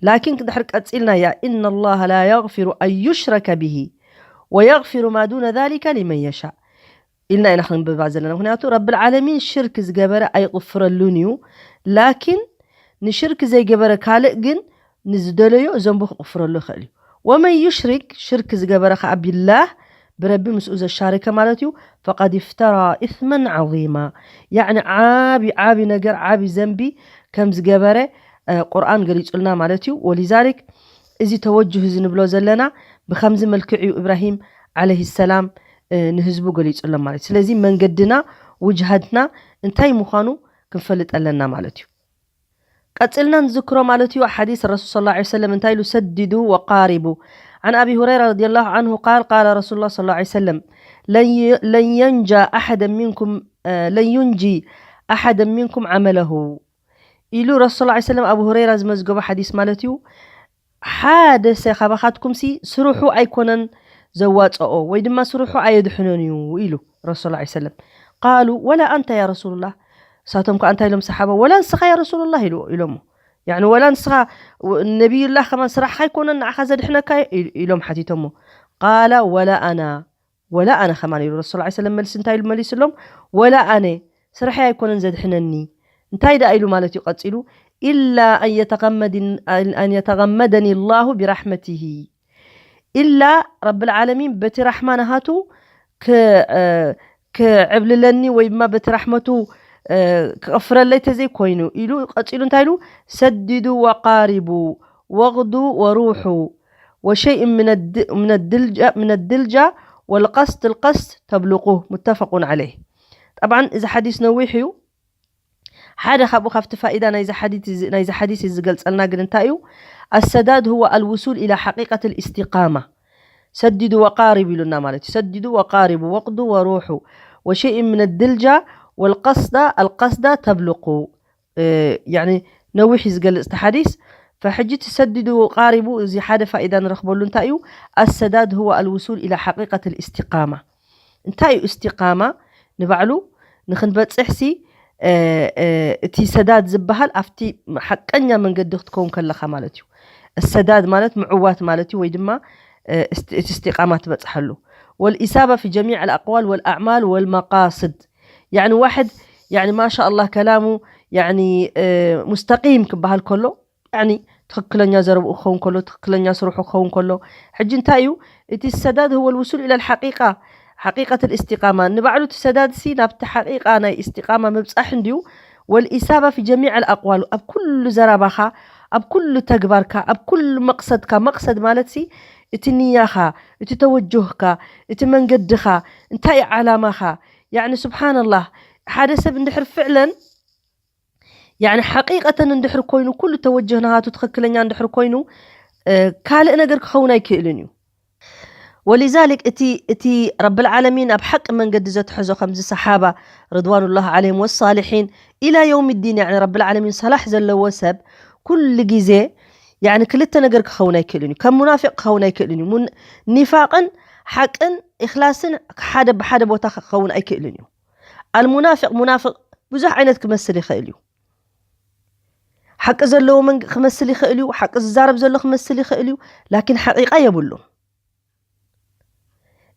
ላኪን ድሕር ቀፂልና እያ إن الله لا يغفر أن يشرك به ويغفر ما دون ذلك لمن يشاء ኢልና ኢና ክንብባ ዘለና። ምክንያቱ ረብል ዓለሚን ሽርክ ዝገበረ ኣይቕፍረሉን እዩ። ላኪን ንሽርክ ዘይገበረ ካልእ ግን ንዝደለዮ ዘንቡ ክቕፍረሉ ይኽእል እዩ። ومن يشرك ሽርክ ዝገበረ ከዓ بالله ብረቢ ምስኡ ዘሻረከ ማለት እዩ። فقد افترى إثما عظيما يعني ዓቢ ዓቢ ነገር ዓቢ ዘንቢ ከም ዝገበረ ቁርኣን ገሊጹልና ማለት እዩ። ولذلك እዚ ተወጅህ እዚ ንብሎ ዘለና ብከምዚ መልክዕ እዩ ኢብራሂም ዓለይሂ ሰላም ንህዝቡ ገሊጹሎም ማለት እዩ። ስለዚ መንገድና ውጅሃትና እንታይ ምዃኑ ክንፈልጥ ኣለና ማለት እዩ። ቀጽልና ንዝክሮ ማለት እዩ ሓዲስ ረሱል صلى الله عليه وسلم እንታይ ኢሉ ሰድዱ ወቃሪቡ عن أبي هريرة رضي الله عنه قال قال رسول الله صلى الله عليه وسلم لن ينجى أحدا منكم لن ينجي أحدا منكم عمله ኢሉ ረሱል صلى الله عليه وسلم ኣቡ ሁረይራ ዝመዝገቦ ሓዲስ ማለት እዩ። ሓደ ሰ ካባኻትኩም ሲ ስርሑ ኣይኮነን ዘዋጽኦ ወይ ድማ ስርሑ ኣየድሕኖን እዩ ኢሉ ረሱል صلى الله عليه وسلم። قالوا ولا أنت يا رسول الله እሳቶም ከዓ እንታይ ኢሎም ሰሓባ ወላ ንስኻ ያ ረሱሉላህ ኢሉ ኢሎሞ። ያኒ ወላ ንስኻ ነቢዩላህ ከማን ስራሕኻ ኣይኮነን ንዓኻ ዘድሕነካ ኢሎም ሓቲቶሞ። قال ولا أنا ወላ ኣነ ከማን ኢሉ ረሱል صلى الله عليه وسلم መልሲ እንታይ ኢሉ መሊስሎም? ወላ ኣነ ስራሐይ ኣይኮነን ዘድሕነኒ። እንታይ ደኣ ኢሉ ማለት እዩ ቀጺሉ إلا أن يتغمدن-، أن يتغمدني الله برحمته. إلا رب العالمين በቲ ራሕማ ናሃቱ ክ-፣ እ፣ ክዕብልለኒ ወይ ድማ በቲ ራሕመቱ፣ እ፣ ክቕፍረለይ ተዘይኮይኑ ኢሉ ቀጺሉ እንታይ ኢሉ? سددوا وقاربوا واغدوا وروحوا وشيء من الد-، من الدلجة، من الدلجة والقصد القصد تبلغوه، متفق عليه. طبعا እዚ ሓዲስ ነዊሕ እዩ። ሓደ ካብኡ ካብቲ ፋኢዳ ናይዚ ሓዲስ እዚ፣ ናይዚ ሓዲስ እዚ ዝገልጸልና ግን እንታይ እዩ? السداد هو الوصول إلى حقيقة الاستقامة. سددوا وقاربوا ኢሉና ማለት እዩ። سددوا وقاربوا واغدوا وروحوا وشيء من الدلجة والقصد القصد تبلغوا. እ፣ ያኒ ነዊሕ እዩ ዝገልጽ እቲ ሓዲስ። ፈሕጂ እቲ سددوا وقاربوا እዚ ሓደ ፋኢዳ ንረኽበሉ እንታይ እዩ? السداد هو الوصول إلى حقيقة الاستقامة. እንታይ እዩ እስቲቃማ ንባዕሉ? ንኽንበጽሕ ሲ፣ እ፣ እ፣ እቲ ሰዳድ ዝበሃል ኣብቲ ሓቀኛ መንገዲ ክትከውን ከለኻ ማለት እዩ። ሰዳድ ማለት ምዕዋት ማለት እዩ፣ ወይ ድማ፣ እ፣ እስቲ-፣ እቲ እስቲቃማ ትበጽሓሉ። والإصابة في جميع الأقوال والأعمال والمقاصد. ያኒ ዋሕድ፣ ያኒ ማሻ ኣላህ ከላሙ፣ ያኒ፣ እ፣ ሙስተቂም ክበሃል ከሎ፣ ያኒ ትኽክለኛ ዘረብኡ ክኸውን ከሎ፣ ትኽክለኛ ስርሑ ክኸውን ከሎ፣ ሕጂ እንታይ እዩ እቲ ሰዳድ? هو الوصول إلى الحقيقة، حقيقة الاستقامة። ንባዕሉ እቲ ሰዳድ ሲ ናብቲ ሓቂቃ ናይ እስቲቃማ ምብጻሕ እንድዩ። والإصابة في جميع الأقوال፣ ኣብ ኩሉ ዘረባኻ፣ ኣብ ኩሉ ተግባርካ፣ ኣብ ኩሉ መቕሰድካ። መቕሰድ ማለት ሲ እቲ ንያኻ፣ እቲ ተወጅህካ፣ እቲ መንገድኻ፣ እንታይ እዩ ዓላማኻ? ያኒ ስብሓንላህ፣ ሓደ ሰብ እንድሕር ፍዕለን ያኒ ሓቂቀተን እንድሕር ኮይኑ፣ ኩሉ ተወጅህ ናሃቱ ትኽክለኛ እንድሕር ኮይኑ፣ እ፣ ካልእ ነገር ክኸውን ኣይክእልን እዩ። ولذلك እቲ፣ እቲ ረብል ዓለሚን ኣብ ሓቂ መንገዲ ዘትሐዞ ከምዚ ሰሓባ ርድዋኑላህ ዓለይሂም ወሳሊሒን ኢላ የውም ዲን፣ ያኒ ረብል ዓለሚን ሰላሕ ዘለዎ ሰብ ኩሉ ግዜ ያኒ ክልተ ነገር ክኸውን ኣይክእልን እዩ። ከም ሙናፊቅ ክኸውን ኣይክእልን እዩ። ሙን-፣ ኒፋቅን ሓቅን ኢኽላስን ሓደ፣ ብሓደ ቦታ ክኸውን ኣይክእልን እዩ። ኣልሙናፊቅ፣ ሙናፍቅ ብዙሕ ዓይነት ክመስል ይኽእል እዩ። ሓቂ ዘለዎ መን ክመስል ይኽእል እዩ፣ ሓቂ ዝዛረብ ዘሎ ክመስል ይኽእል እዩ፣ ላኪን ሓቂቃ የብሉን።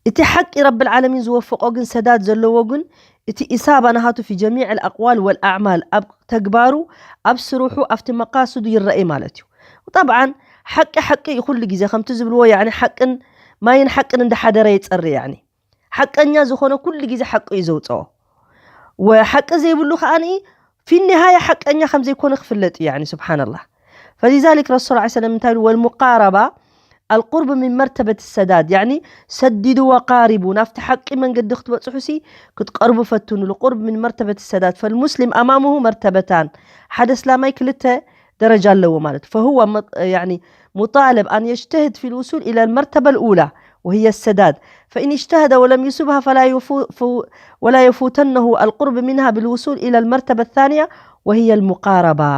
እቲ ሓቂ ረብል ዓለሚን ዝወፈቆ ግን ሰዳድ ዘለዎ ግን እቲ ኢሳባ ናሃቱ ፊ ጀሚዕ ኣልኣቅዋል ወልኣዕማል፣ ኣብ ተግባሩ፣ ኣብ ስርሑ፣ ኣብቲ መቃስዱ ይረኣይ ማለት እዩ። ጠብዓን ሓቂ ሓቂ እዩ ኩሉ ግዜ ከምቲ ዝብልዎ፣ ያኒ ሓቅን ማይን ሓቅን እንዳሓደረ ይጸሪ፣ ያኒ ሓቀኛ ዝኾነ ኩሉ ግዜ ሓቂ እዩ ዘውፅኦ። ወሓቂ ዘይብሉ ከዓኒ ፊ ኒሃያ ሓቀኛ ከም ዘይኮነ ክፍለጥ እዩ፣ ያኒ ስብሓንላህ። ፈሊዛሊክ ረሱል ላ ሰለም እንታይ ኢሉ? ወልሙቃረባ ኣልቁርብ ምን መርተበት ሰዳድ፣ ያኒ ሰዲዱ ወቃሪቡ፣ ናብቲ ሓቂ መንገዲ ክትበፅሑ ሲ ክትቀርቡ ፈትኑ። ልቁርብ ምን መርተበት ሰዳድ፣ ፈልሙስሊም ኣማሙሁ መርተበታን፣ ሓደ እስላማይ ክልተ ደረጃ ኣለዎ ማለት እዩ። فهو مط-، يعني مطالب أن يجتهد في الوصول إلى المرتبة الأولى وهي السداد، فإن اجتهد ولم يصبها فلا يفو-، فو-، ولا يفوتنه القرب منها بالوصول إلى المرتبة الثانية وهي المقاربة،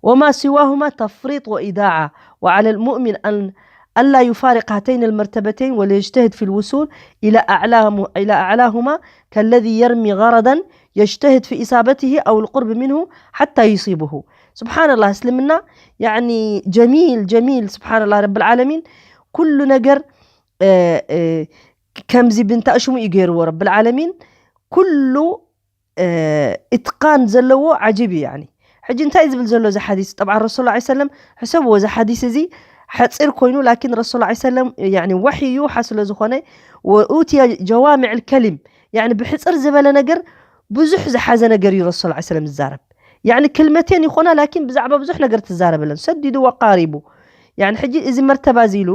وما سواهما تفريط وإضاعة، وعلى المؤمن أن ألا يفارق هاتين المرتبتين وليجتهد في الوصول إلى أعلام-، إلى أعلاهما، كالذي يرمي غرضا يجتهد في إصابته أو القرب منه حتى يصيبه. ስብሓንላህ፣ እስልምና ያኒ ጀሚል፣ ጀሚል፣ ስብሓንላህ፣ ረብል ዓለሚን ኩሉ ነገር፣ እ፣ እ፣ ከምዚ ብንታእሽሙ እዩ ገይርዎ ረብል ዓለሚን። ኩሉ፣ እ፣ ኢትቃን ዘለዎ ዓጂብ እዩ። ያኒ ሕጂ እንታይ ዝብል ዘሎ እዚ ሓዲስ? ጠብዓ ረሱል ላ ሰለም፣ ሕሰብዎ፣ እዚ ሓዲስ እዚ ሓፂር ኮይኑ፣ ላኪን ረሱል ላ ሰለም፣ ያኒ ወሕይ ይውሓ ስለ ዝኾነ፣ ወኡትየ ጀዋሚዕ ልከሊም፣ ያኒ ብሕፅር ዝበለ ነገር ብዙሕ ዝሓዘ ነገር እዩ ረሱል ላ ሰለም ዝዛረብ። ያኒ ክልመቴን ይኾና፣ ላኪን ብዛዕባ ብዙሕ ነገር ትዛረበለን። ሰዲዱ ወቃሪቡ። ያኒ ሕጂ እዚ መርተባ እዚ ኢሉ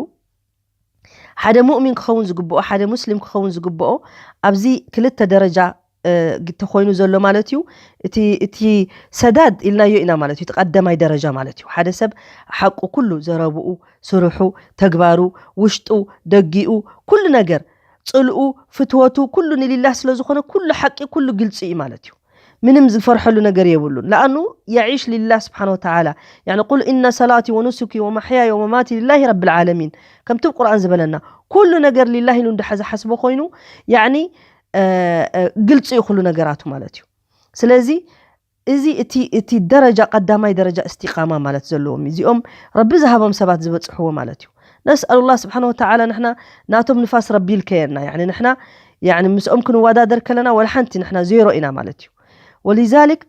ሓደ ሙእሚን ክኸውን ዝግብኦ፣ ሓደ ሙስሊም ክኸውን ዝግብኦ ኣብዚ ክልተ ደረጃ፣ እ፣ ተኾይኑ ዘሎ ማለት እዩ። እቲ፣ እቲ ሰዳድ ኢልናዮ ኢና ማለት እዩ፣ እቲ ቀዳማይ ደረጃ ማለት እዩ። ሓደ ሰብ ሓቁ ኩሉ ዘረብኡ፣ ስርሑ፣ ተግባሩ፣ ውሽጡ፣ ደጊኡ፣ ኩሉ ነገር፣ ጽልኡ፣ ፍትወቱ፣ ኩሉ ንሊላህ ስለ ዝኾነ ኩሉ ሓቂ፣ ኩሉ ግልጺ እዩ ማለት እዩ። ምንም ዝፈርሐሉ ነገር የብሉን። ለኣኑ የዒሽ ሊላህ ስብሓነ ወተዓላ። ያኒ ቁል ኢነ ሰላቲ ወኑሱኪ ወመሕያየ ወመማቲ ሊላሂ ረብል ዓለሚን። ከምቲ ቁርኣን ዝበለና፣ ኩሉ ነገር ሊላህ ኢሉ እንድሓ ዝሓስቦ ኮይኑ፣ ያኒ፣ እ፣ እ፣ ግልፂ እዩ ኩሉ ነገራቱ ማለት እዩ። ስለዚ እዚ እቲ፣ እቲ ደረጃ ቀዳማይ ደረጃ እስቲቃማ ማለት ዘለዎም እዩ። እዚኦም ረቢ ዝሃቦም ሰባት ዝበፅሕዎ ማለት እዩ። ነስኣሉላህ ስብሓነ ወተዓላ ንሕና ናቶም ንፋስ ረቢ ይልከየና። ያኒ ንሕና፣ ያኒ ምስኦም ክንወዳደር ከለና ወላ ሓንቲ ንሕና ዜሮ ኢና ማለት እዩ። ወሊዛሊክ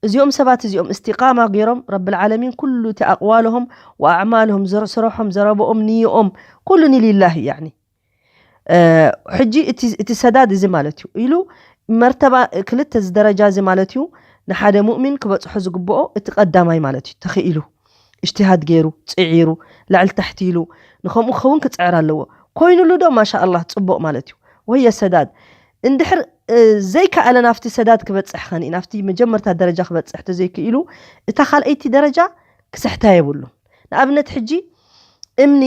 እዚኦም ሰባት እዚኦም እስቲቃማ ገይሮም ረብል ዓለሚን ኩሉ እቲ ኣቕዋልሆም ወኣዕማልሆም ስርሖም ዘረብኦም ንይኦም ኩሉ ሊላሂ። ያኒ ሕጂ እቲ ሰዳድ እዚ ማለት እዩ ኢሉ መርተባ ክልተ እዚ ደረጃ እዚ ማለት እዩ። ንሓደ ሙእሚን ክበፅሖ ዝግብኦ እቲ ቀዳማይ ማለት እዩ። ተኽኢሉ እጅትሃድ ገይሩ ፅዒሩ ላዕሊ ታሕቲ ኢሉ ንከምኡ ክኸውን ክፅዕር ኣለዎ። ኮይኑሉ ዶ ማሻ ኣላህ ፅቡቕ ማለት እዩ። ወየ ሰዳድ እንድሕር ዘይከኣለ ናብቲ ሰዳድ ክበፅሕ ኸኒ ናብቲ መጀመርታ ደረጃ ክበፅሕ ተዘይክኢሉ እታ ካልኣይቲ ደረጃ ክስሕታ የብሉን። ንኣብነት ሕጂ እምኒ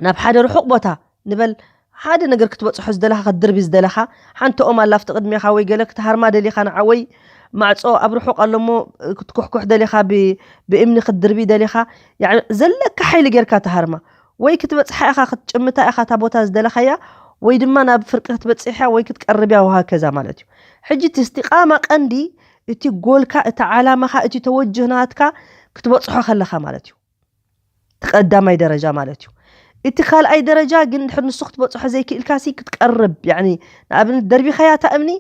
ናብ ሓደ ርሑቕ ቦታ ንበል ሓደ ነገር ክትበፅሖ ዝደለኻ ክትድርቢ ዝደለኻ ሓንቲ ኦም ኣላ ኣብቲ ቅድሜኻ ወይ ገለ ክትሃርማ ደሊኻ ንዓወይ ማዕፆ ኣብ ርሑቕ ኣሎሞ ክትኩሕኩሕ ደሊኻ ብእምኒ ክትድርቢ ደሊኻ ዘለካ ሓይሊ ጌርካ ትሃርማ ወይ ክትበፅሓ ኢኻ ክትጭምታ ኢኻ እታ ቦታ ዝደለኻያ ወይ ድማ ናብ ፍርቂ ክትበፅሕያ ወይ ክትቀርብያ ውሃ ከዛ ማለት እዩ። ሕጂ እቲ እስቲቃማ ቀንዲ እቲ ጎልካ እቲ ዓላማኻ እቲ ተወጅህ ናትካ ክትበፅሖ ከለኻ ማለት እዩ። እቲ ቀዳማይ ደረጃ ማለት እዩ። እቲ ካልኣይ ደረጃ ግን ድሕር ንሱ ክትበፅሖ ዘይክእልካ ሲ ክትቀርብ ያኒ ንኣብነት ደርቢኻያ እታ እምኒ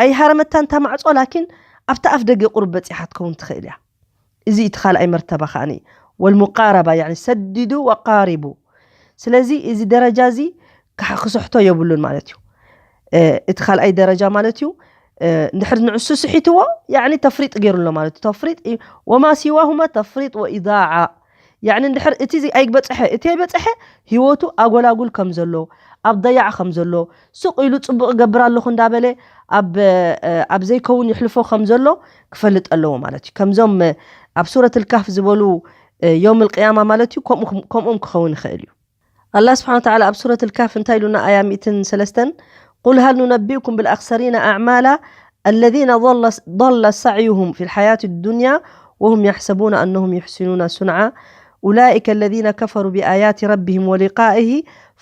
ኣይሃረመታን እታ ማዕፆ ላኪን ኣብቲ ኣፍ ደገ ቁሩብ በፂሓ ትከውን ትኽእል እያ። እዚ እቲ ካልኣይ መርተባ ከዓኒ ወልሙቃረባ ያኒ ሰድዱ ወቃሪቡ። ስለዚ እዚ ደረጃ እዚ ክስሕቶ የብሉን ማለት እዩ። እቲ ካልኣይ ደረጃ ማለት እዩ። እንድሕር ንዕሱ ስሒትዎ ያኒ ተፍሪጥ ገይሩ ኣሎ ማለት እዩ። ተፍሪጥ ወማ ሲዋሁማ ተፍሪጥ ወኢዳዓ ያኒ እንድሕር እቲ ኣይበፅሐ እቲ ኣይበፅሐ ህይወቱ ኣጎላጉል ከም ዘሎ ኣብ ضياع ከም ዘሎ ሱቕ ኢሉ ፅቡቕ እገብር ኣለኹ እንዳበለ ኣብ ዘይከውን ይሕልፎ ከም ዘሎ ክፈልጥ ኣለዎ ማለት እዩ። ከምዞም ኣብ ሱረት ልካፍ ዝበሉ ዮም ልቅያማ ማለት እዩ። ከምኦም ክኸውን ይኽእል እዩ። ኣላ ስብሓን ተዓላ ኣብ ሱረት ልካፍ እንታይ ኢሉና ኣያ ሚእትን ሰለስተን ቁል ሃል ኑነቢእኩም ብልኣክሰሪና ኣዕማላ الذين ضل سعيهم في الحياة الدنيا وهم يحسبون أنهم يحسنون صنعا أولئك الذين كفروا بآيات ربهم ولقائه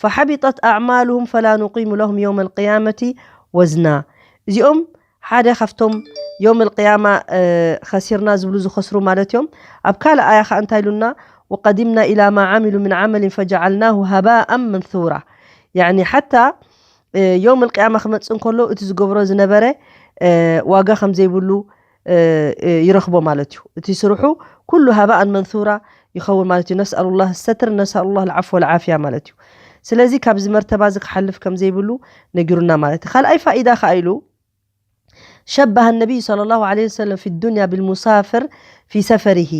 فحبطت أعمالهم فلا نقيم لهم يوم القيامة وزنا። እዚኦም ሓደ ካብቶም ዮም ልቅያማ ከሲርና ዝብሉ ዝኸስሩ ማለት እዮም። ኣብ ካልእ ኣያ ከዓ እንታይ ኢሉና? وقدمنا إلى ما عملوا من عمل فجعلناه هباء منثورا يعني ሓታ ዮም ልቅያማ ክመፅእ እንከሎ እቲ ዝገብሮ ዝነበረ ዋጋ ከም ዘይብሉ ይረኽቦ ማለት እዩ። እቲ ስርሑ ኩሉ ሃባኣን መንሱራ ይኸውን ማለት እዩ። ነስኣሉ ላህ ሰትር ነስኣሉ ላህ ልዓፍ ወልዓፍያ ማለት እዩ። ስለዚ ካብዚ መርተባ እዚ ክሓልፍ ከም ዘይብሉ ነጊሩና ማለት እዩ። ካልኣይ ፋኢዳ ከዓ ኢሉ شبه النبي صلى الله عليه وسلم في الدنيا بالمسافر في سفره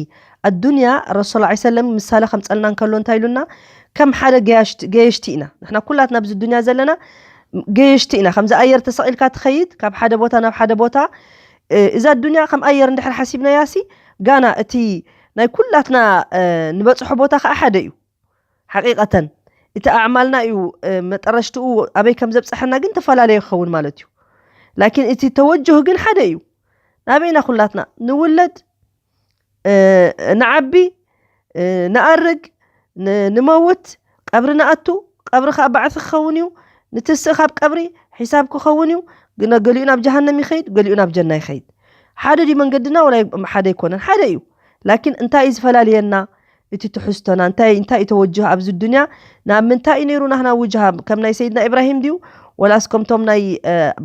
الدنيا ረሱል ላ ሰለም ምሳሌ ከምፀልና እንከሎ እንታይ ኢሉና? ከም ሓደ ገየሽቲ ኢና ንሕና ኩላትና ኣብዚ ዱንያ ዘለና ገየሽቲ ኢና። ከምዚ ኣየር ተሰቒልካ ትኸይድ ካብ ሓደ ቦታ ናብ ሓደ ቦታ እዛ ዱንያ ከም ኣየር እንድሕር ሓሲብናያ ሲ ጋና እቲ ናይ ኩላትና ንበፅሖ ቦታ ከዓ ሓደ እዩ። ሓቂቀተን እቲ ኣዕማልና እዩ መጠረሽትኡ ኣበይ ከም ዘብፀሐና ግን ተፈላለየ ክኸውን ማለት እዩ። ላኪን እቲ ተወጅህ ግን ሓደ እዩ። ናበይና ኩላትና ንውለድ ንዓቢ ንኣርግ ንመውት ቀብሪ ንኣቱ ቀብሪ ከዓ ባዕሲ ክኸውን እዩ። ንትስእ ካብ ቀብሪ ሒሳብ ክኸውን እዩ። ገሊኡ ናብ ጀሃነም ይኸይድ ገሊኡ ናብ ጀና ይኸይድ። ሓደ ድዩ መንገድና ወላ ሓደ ኣይኮነን ሓደ እዩ። ላኪን እንታይ እዩ ዝፈላልየና? እቲ ትሕዝቶና እንታይ እንታይ እዩ ተወጅህ ኣብዚ ዱንያ? ናብ ምንታይ እዩ ነይሩ ናህና ውጅሃ ከም ናይ ሰይድና ኢብራሂም ድዩ ወላስ ከምቶም ናይ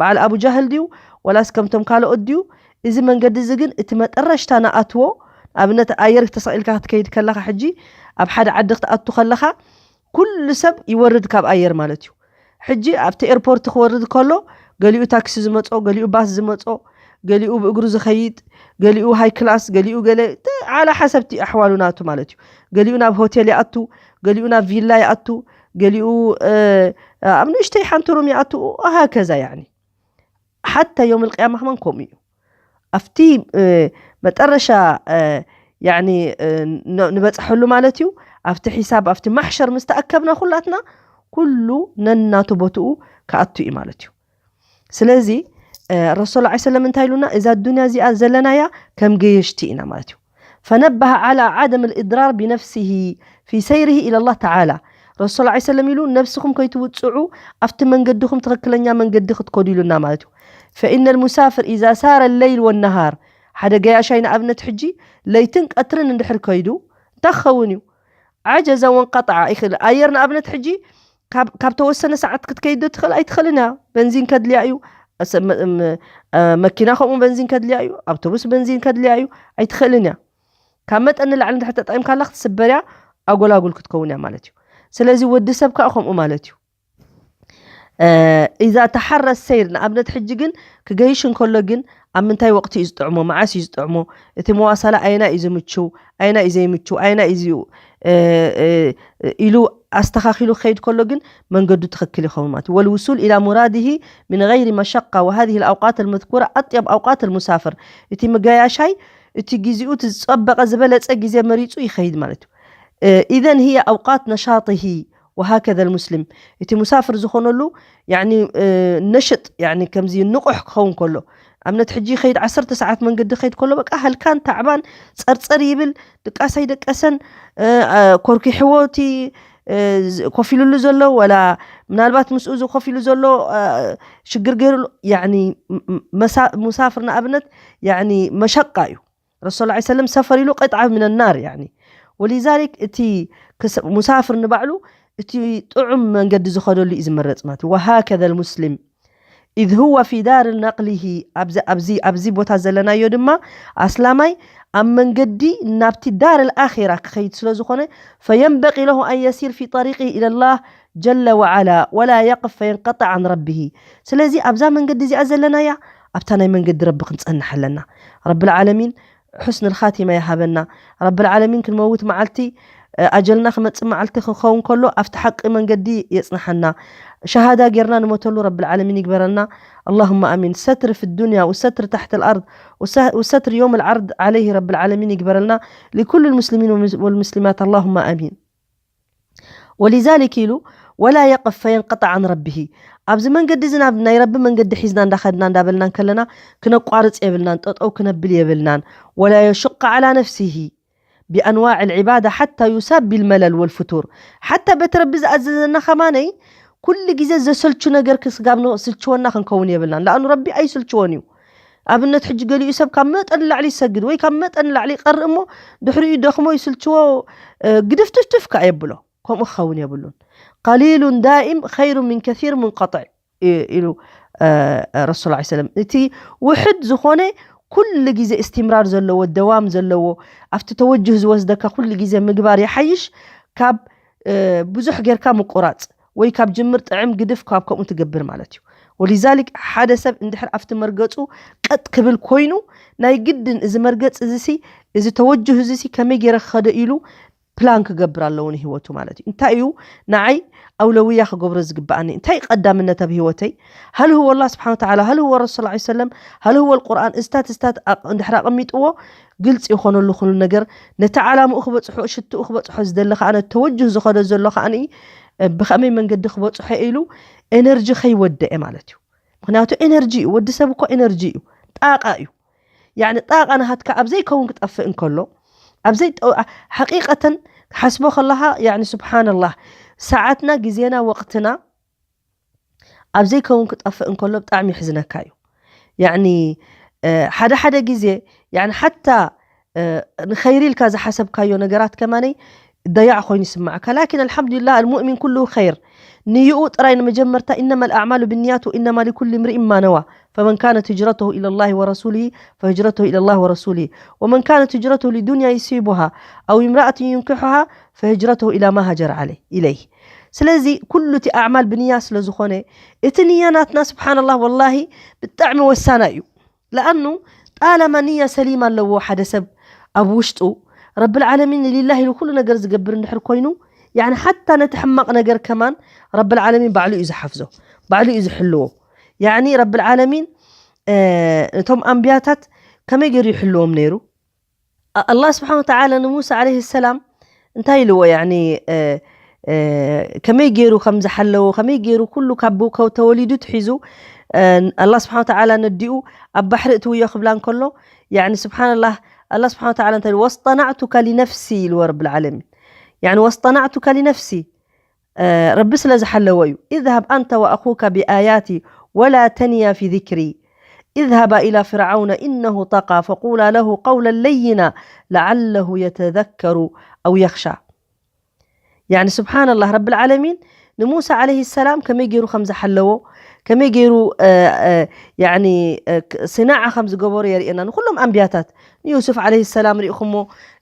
በዓል ኣቡ ጃህል ድዩ ወላስ ከምቶም ካልኦት ድዩ? እዚ መንገዲ እዚ ግን እቲ መጠረሽታ ንኣትዎ ኣብነት ኣየር ተሰቒልካ ክትከይድ ከለኻ ሕጂ ኣብ ሓደ ዓዲ ክትኣቱ ከለኻ ኩሉ ሰብ ይወርድ ካብ ኣየር ማለት እዩ። ሕጂ ኣብቲ ኤርፖርት ክወርድ ከሎ ገሊኡ ታክሲ ዝመጾ ገሊኡ ባስ ዝመጾ ገሊኡ ብእግሩ ዝኸይድ ገሊኡ ሃይ ክላስ ገሊኡ ገለ ዓላ ሓሰብቲ ኣሕዋሉ ናቱ ማለት እዩ። ገሊኡ ናብ ሆቴል ይኣቱ ገሊኡ ናብ ቪላ ይኣቱ ገሊኡ ኣብ ንእሽተይ ሓንቲ ሩም ይኣቱ ሃከዛ ያኒ ሓታ ዮም ልቅያማ ከማን ከምኡ እዩ። ኣብቲ መጠረሻ ያኒ ንበፅሐሉ ማለት እዩ። ኣብቲ ሒሳብ ኣብቲ ማሕሸር ምስ ተኣከብና ኩላትና ኩሉ ነናቱ ቦትኡ ክኣቱ እዩ ማለት እዩ። ስለዚ ረሱል ላ ሰለም እንታይ ኢሉና እዛ ዱንያ እዚኣ ዘለናያ ከም ገየሽቲ ኢና ማለት እዩ። فنبه على عدم الإضرار بنفسه في سيره إلى الله تعالى ረሱል ላ ሰለም ኢሉ ነብስኹም ከይትውፅዑ ኣብቲ መንገድኹም ትኽክለኛ መንገዲ ክትከዱ ኢሉና ማለት እዩ። فإن المسافر إذا سار الليل والنهار ሓደ ገያሻይ ንኣብነት ሕጂ ለይትን ቀትርን እንድሕር ከይዱ እንታይ ክኸውን እዩ? ዓጀዘ ወንቀጣዓ ይኽእል ኣየር ንኣብነት ሕጂ ካብ ተወሰነ ሰዓት ክትከይድ ዶ ትኽእል ኣይትኽእልን እያ። በንዚን ከድልያ እዩ መኪና ከምኡ በንዚን ከድልያ እዩ፣ ኣውቶቡስ በንዚን ከድልያ እዩ። ኣይትኽእልን እያ። ካብ መጠን ንላዕሊ እንድሕር ተጠቂምካላ ክትስበር እያ፣ ኣጎላጉል ክትከውን እያ ማለት እዩ። ስለዚ ወዲ ሰብ ከዓ ከምኡ ማለት እዩ። ኢዛ ተሓረ ሰይር፣ ንኣብነት ሕጂ ግን ክገይሽ እንከሎ ግን ኣብ ምንታይ ወቅቲ እዩ ዝጥዕሞ፣ መዓስ እዩ ዝጥዕሞ፣ እቲ መዋሳላ ኣይና እዩ ዝምችው፣ ኣይና እዩ ዘይምችው፣ ኣይና እዩ ኢሉ ኣስተኻኺሉ ክኸይድ ከሎ ግን መንገዱ ትኽክል ይኸውን ማለት እዩ። ወልውሱል ኢላ ሙራድሂ ምን ገይሪ መሸቃ ወሃዚህ ኣውቃት ልመዝኩራ ኣጥየብ ኣውቃት ልሙሳፍር፣ እቲ መጋያሻይ እቲ ጊዜኡ እቲ ዝጸበቐ ዝበለጸ ግዜ መሪጹ ይኸይድ ማለት እዩ። ኢዘን ህየ ኣውቃት ነሻጥሂ ወሃከዘ ልሙስሊም፣ እቲ ሙሳፍር ዝኾነሉ ያኒ ነሽጥ ያኒ ከምዚ ንቑሕ ክኸውን ከሎ ኣብነት ሕጂ ኸይድ ዓሰርተ ሰዓት መንገዲ ኸይድ ከሎ በቃ ህልካን ታዕባን ጸርጸር ይብል። ድቃስ ኣይደቀሰን። ኮርኪሕዎ እቲ ኮፍ ኢሉሉ ዘሎ ወላ ምናልባት ምስኡ እዚ ኮፍ ኢሉ ዘሎ ሽግር ገይሩሉ ያኒ ሙሳፍር ንኣብነት ያኒ መሸቃ እዩ። ረሱል ላ ሰለም ሰፈር ኢሉ ቅጥዓ ምን ናር ያኒ ወሊዛሊክ እቲ ሙሳፍር ንባዕሉ እቲ ጥዑም መንገዲ ዝኸደሉ እዩ ዝመረጽ ማለት እዩ። ወሃከዘ ልሙስሊም ኢዝ ሁወ ፊ ዳር ነቅሊሂ፣ ኣብዚ ቦታ ዘለናዮ ድማ ኣስላማይ ኣብ መንገዲ ናብቲ ዳር ልኣራ ክኸይድ ስለ ዝኾነ ፈየንበቂ ለሁ ኣን የሲር ፊ ጠሪቂ ኢለላህ ጀለ ወዓላ ወላ የቅፍ ፈየንቀጣ ዓን ረቢሂ። ስለዚ ኣብዛ መንገዲ እዚኣ ዘለናያ ኣብታ ናይ መንገዲ ረቢ ክንጸንሕ ኣለና። ረቢ ልዓለሚን ሑስን ልኻቲማ ይሃበና። ረቢ ልዓለሚን ክንመውት መዓልቲ ኣጀልና ክመጽእ መዓልቲ ክኸውን ከሎ ኣብቲ ሓቂ መንገዲ የጽንሓና። ሸሃዳ ጌርና ንሞተሉ ረቢ ልዓለሚን ይግበረና። اللهم آمين. ستر في الدنيا وستر تحت الأرض وستر يوم العرض عليه رب العالمين ይግበረልና لكل المسلمين والمسلمات اللهم آمين. ወሊዛሊክ ኢሉ ወላ የቅፍ ፈየንቀጣ ዓን ረቢሂ። ኣብዚ መንገዲ እዚ ናብ ናይ ረቢ መንገዲ ሒዝና እንዳኸድና እንዳበልና እንከለና ክነቋርፅ የብልናን፣ ጠጠው ክነብል የብልናን። ወላ የሹቀ ዓላ ነፍሲሂ ቢኣንዋዕ ልዕባዳ ሓታ ዩሳብ ቢልመለል ወልፍቱር። ሓታ በቲ ረቢ ዝኣዘዘና ከማነይ ኩሉ ግዜ ዘሰልቹ ነገር ክስጋብ ስልችወና ክንከውን የብልናን። ለኣኑ ረቢ ኣይስልችወን እዩ። ኣብነት ሕጂ ገሊኡ ሰብ ካብ መጠን ላዕሊ ይሰግድ ወይ ካብ መጠን ላዕሊ ይቀርእ እሞ ድሕሪኡ ደኽሞ ይስልችዎ ግድፍትፍትፍ ከኣ የብሎ። ከምኡ ክኸውን የብሉን። ቀሊሉን ዳኢም ኸይሩ ምን ከሲር ሙንቀጥዕ ኢሉ ረሱል ላ ሰለም። እቲ ውሕድ ዝኾነ ኩሉ ግዜ እስትምራር ዘለዎ ደዋም ዘለዎ ኣብቲ ተወጅህ ዝወስደካ ኩሉ ግዜ ምግባር ይሓይሽ ካብ ብዙሕ ጌርካ ምቁራፅ ወይ ካብ ጅምር ጥዕም ግድፍ ካብ ከምኡ ትገብር ማለት እዩ። ወሊዛሊክ ሓደ ሰብ እንድሕር ኣብቲ መርገፁ ቀጥ ክብል ኮይኑ ናይ ግድን እዚ መርገፅ እዚሲ እዚ ተወጅህ እዚሲ ከመይ ገይረ ክኸደ ኢሉ ፕላን ክገብር ኣለዎ ንህይወቱ ማለት እዩ። እንታይ እዩ ንዓይ ኣውለውያ ክገብሮ ዝግበኣኒ? እንታይ እዩ ቀዳምነት ኣብ ህይወተይ? هل هو الله سبحانه وتعالى؟ هل هو الرسول صلى الله عليه وسلم؟ هل هو القرآن؟ እዝታት እዝታት እንድሕር ኣቐሚጥዎ ግልፂ ይኾነሉ ኩሉ ነገር። ነቲ ዓላምኡ ክበፅሖ ሽትኡ ክበፅሖ ዝደሊ ከዓ ነቲ ተወጅህ ዝኸዶ ዘሎ ከዓ ብኸመይ መንገዲ ክበፅሖ ኢሉ ኤነርጂ ከይወደአ ማለት እዩ። ምክንያቱ ኤነርጂ እዩ፣ ወዲ ሰብ እኮ ኤነርጂ እዩ፣ ጣቃ እዩ። ያኒ ጣቃ ናሃትካ ኣብ ዘይከውን ክጠፍእ እንከሎ ኣብ ዘይ ሓቂቀተን ሓስቦ ከለካ ያኒ ስብሓንላህ ሰዓትና ግዜና ወቅትና ኣብ ዘይከውን ክጠፍእ እንከሎ ብጣዕሚ ይሕዝነካ እዩ። ያኒ ሓደ ሓደ ግዜ ያኒ ሓታ ንኸይሪ ኢልካ ዝሓሰብካዮ ነገራት ከማነይ ደያዕ ኮይኑ ይስማዕካ። ላኪን ኣልሓምዱሊላህ المؤمن كله خير ንይኡ ጥራይ ንመጀመርታ إنما الأعمال بالنيات وإنما لكل امرئ ما نوى فمن كانت هجرته إلى الله ورسوله فهجرته إلى الله ورسوله ومن كانت هجرته لدنيا يصيبها أو امرأة ينكحها فهجرته إلى ما هاجر عليه إليه ስለዚ ኩሉ እቲ ኣዕማል ብንያ ስለ ዝኾነ እቲ ንያ ናትና ስብሓንላህ ወላሂ ብጣዕሚ ወሳና እዩ። ለኣኑ ጣለማ ንያ ሰሊማ ኣለዎ ሓደ ሰብ ኣብ ውሽጡ ረብልዓለሚን ሊላህ ኢሉ ኩሉ ነገር ዝገብር እንድሕር ኮይኑ ያኒ ሓታ ነቲ ሕማቕ ነገር ከማን ረብልዓለሚን ባዕሉ እዩ ዝሓፍዞ፣ ባዕሉ እዩ ዝሕልዎ። ያኒ ረብልዓለሚን እቶም ኣንብያታት ከመይ ገይሩ ይሕልዎም ነይሩ? ኣላህ ስብሓን ወተዓላ ንሙሳ ዓለይሂ ሰላም እንታይ ኢልዎ? ያኒ ከመይ ገይሩ ከም ዝሓለዎ ከመይ ገይሩ ኩሉ ካብ ተወሊዱ ትሒዙ ኣላህ ስብሓን ወተዓላ ነዲኡ ኣብ ባሕሪ እትውዮ ክብላ እንከሎ ያኒ ስብሓንላህ ኣላህ ስብሓን ወተዓላ እንታይ ኢልዎ? ወስጠናዕቱካ ሊነፍሲ ኢልዎ ረብል ዓለሚን። ያኒ ወስጠናዕቱካ ሊነፍሲ ረቢ ስለ ዝሓለዎ እዩ። اذهب أنت وأخوك بآياتي ولا تنيا في ذكري اذهبا إلى فرعون إنه طغى فقولا له قولا لينا لعله يتذكر أو يخشى. ያኒ ስብሓንላህ ረብል ዓለሚን ንሙሳ ዓለይሂ ሰላም ከመይ ገይሩ ከም ዝሓለዎ፣ ከመይ ገይሩ፣ እ፣ እ፣ ያኒ፣ እ፣ ክ-፣ ስናዓ ከም ዝገበሩ የርእየና። ንኩሎም ኣንብያታት፣ ንዩሱፍ ዓለይሂ ሰላም ርኢኹሞ፣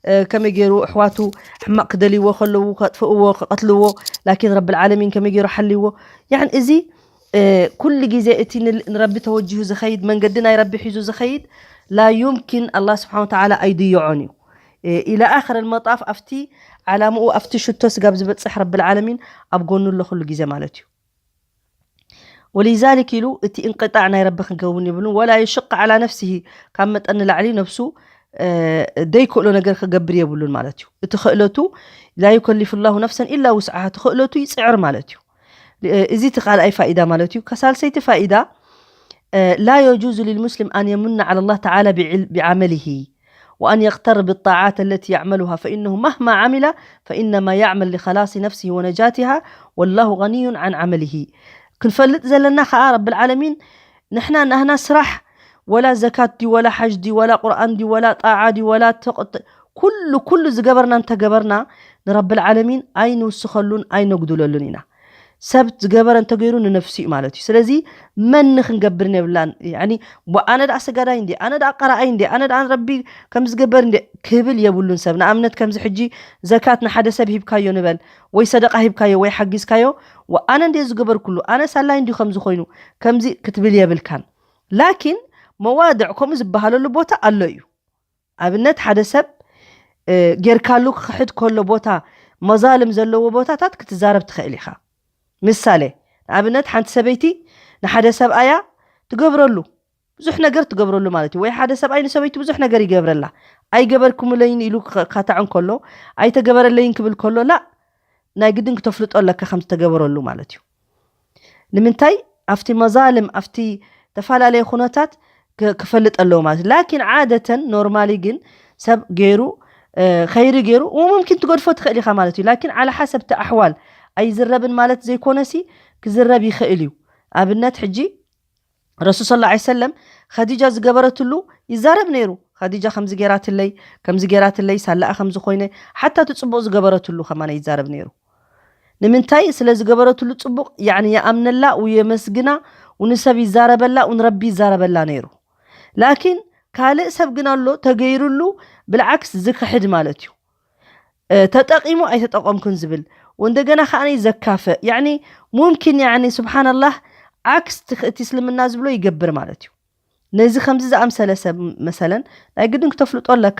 እ፣ ከመይ ገይሩ ኣሕዋቱ ሕማቕ ክደልይዎ ከለዉ ከጥፍእዎ፣ ክቐትልዎ፣ ላኪን ረብል ዓለሚን ከመይ ገይሩ ሓልይዎ። ያኒ እዚ፣ እ፣ ኩሉ ግዜ እቲ ንል-፣ ንረቢ ተወጂሁ ዝኸይድ፣ መንገዲ ናይ ረቢ ሒዙ ዝኸይድ፣ ላ ዩምኪን ኣላህ ስብሓን ወተዓላ ኣይድይዖን እዩ። እ፣ ኢላ ኣኽር መጣፍ ኣብቲ ዓላምኡ፣ ኣብቲ ሽቶ ስጋብ ዝበጽሕ ረብል ዓለሚን ኣብ ጎኑ ኣሎ ኩሉ ግዜ ማለት እዩ። ወሊዛሊክ ኢሉ እቲ እንቅጣዕ ናይ ረቢ ክንከውን የብሉን። ወላ የሽቅ ዓላ ነፍሲሂ፣ ካብ መጠን ንላዕሊ ነፍሱ፣ እ፣ ደይክእሎ ነገር ክገብር የብሉን ማለት እዩ። እቲ ክእለቱ ላ ዩከሊፉ ላሁ ነፍሰን ኢላ ውስዓሃ፣ እቲ ክእለቱ ይጽዕር ማለት እዩ። እ፣ እዚ እቲ ካልኣይ ፋኢዳ ማለት እዩ። ከሳልሰይቲ ፋኢዳ፣ እ፣ ላ የጁዙ ሊልሙስሊም ኣን የሙና ዓላ ላህ ተዓላ ብዕል-፣ ብዓመሊሂ ወኣን የቅተር ብጣዓት ኣለቲ ያዕመሉሃ ፈኢነሁ ማህማ ዓሚላ ፈኢነማ ያዕመል ሊኸላሲ ነፍሲሂ ወነጃቲሃ ወላሁ ገኒዩን ዓን ዓመሊሂ። ክንፈልጥ ዘለና ኸዓ ረብል ዓለሚን ንሕና ናህና ስራሕ ወላ ዘካት ድዩ ወላ ሓጅ ድዩ ወላ ቁርኣን ድዩ ወላ ጣዓ ድዩ ወላ ተቕጥ-፣ ኩሉ፣ ኩሉ ዝገበርና እንተገበርና ንረብል ዓለሚን ኣይንውስኸሉን ኣይነጉድለሉን ኢና። ሰብ ዝገበረ እንተገይሩ ንነፍሱ እዩ ማለት እዩ። ስለዚ መን ክንገብርን የብላን። ያኒ፣ ቡ-፣ ኣነ ደኣ ሰጋዳይ እንዲ፣ ኣነ ደኣ ቀራኣይ እንዲ፣ ኣነ ደኣ ረቢ ከም ዝገበር እንዲ ክብል የብሉን ሰብ። ንኣብነት ከምዚ ሕጂ ዘካት ንሓደ ሰብ ሂብካዮ ንበል፣ ወይ ሰደቃ ሂብካዮ ወይ ሓጊዝካዮ፣ "ወ-፣ ኣነ እንዲ ዝገበርኩሉ፣ ኣነ ሳላይ እንዲ ከምዚ ኮይኑ፣ ከምዚ" ክትብል የብልካን። ላኪን መዋድዕ ከምኡ ዝበሃለሉ ቦታ ኣሎ እዩ። ኣብነት ሓደ ሰብ፣ እ፣ ጌርካሉ ክኽሕድ ከሎ ቦታ፣ መዛልም ዘለዎ ቦታታት ክትዛረብ ትኽእል ኢኻ። ምሳሌ፣ ንኣብነት ሓንቲ ሰበይቲ ንሓደ ሰብኣያ ትገብረሉ፣ ብዙሕ ነገር ትገብረሉ ማለት እዩ። ወይ ሓደ ሰብኣይ ንሰበይቱ ብዙሕ ነገር ይገብረላ። "ኣይገበርኩምለይን" ኢሉ ክ-፣ ካታዕ እንከሎ፣ "ኣይተገበረለይን" ክብል ከሎ፣ ላ፣ ናይ ግድን ክተፍልጦ ኣለካ ከም ዝተገበረሉ ማለት እዩ። ንምንታይ? ኣብቲ መዛልም፣ ኣብቲ ተፈላለየ ኩነታት ክ-፣ ክፈልጥ ኣለዎ ማለት እዩ። ላኪን ዓደተን ኖርማሊ ግን ሰብ ገይሩ፣ እ፣ ኸይሪ ገይሩ፣ ወሙምኪን ትገድፎ ትኽእል ኢኻ ማለት እዩ። ላኪን ዓላ ሓሰብ እቲ ኣሕዋል ኣይዝረብን ማለት ዘይኮነሲ ክዝረብ ይኽእል እዩ። ኣብነት ሕጂ ረሱል ሰለላሁ ዐለይሂ ወሰለም ኸዲጃ ዝገበረትሉ ይዛረብ ነይሩ። "ኸዲጃ ከምዚ ገይራትለይ፣ ከምዚ ገይራትለይ፣ ሳላኣ ከምዚ ኮይነ"፣ ሓታ እቲ ጽቡቕ ዝገበረትሉ ከማን ይዛረብ ነይሩ። ንምንታይ? ስለ ዝገበረትሉ ጽቡቕ፣ ያዕኒ፣ ይኣምነላ፣ ውየመስግና፣ ውንሰብ ይዛረበላ፣ ውንረቢ ይዛረበላ ነይሩ። ላኪን ካልእ ሰብ ግን ኣሎ፣ ተገይሩሉ፣ ብልዓክስ ዝክሕድ ማለት እዩ። እ፣ ተጠቂሙ ኣይተጠቀምኩን ዝብል፣ ወንደገና ከኣ ዘካፍእ፣ ያዕኒ፣ ሙምኪን፣ ያዕኒ፣ ስብሓንላህ፣ ዓክስ እቲ፣ እቲ እስልምና ዝብሎ ይገብር ማለት እዩ። ነዚ ከምዚ ዝኣምሰለ ሰብ መሰለን ናይ ግድን ክተፍልጦ ኣለካ።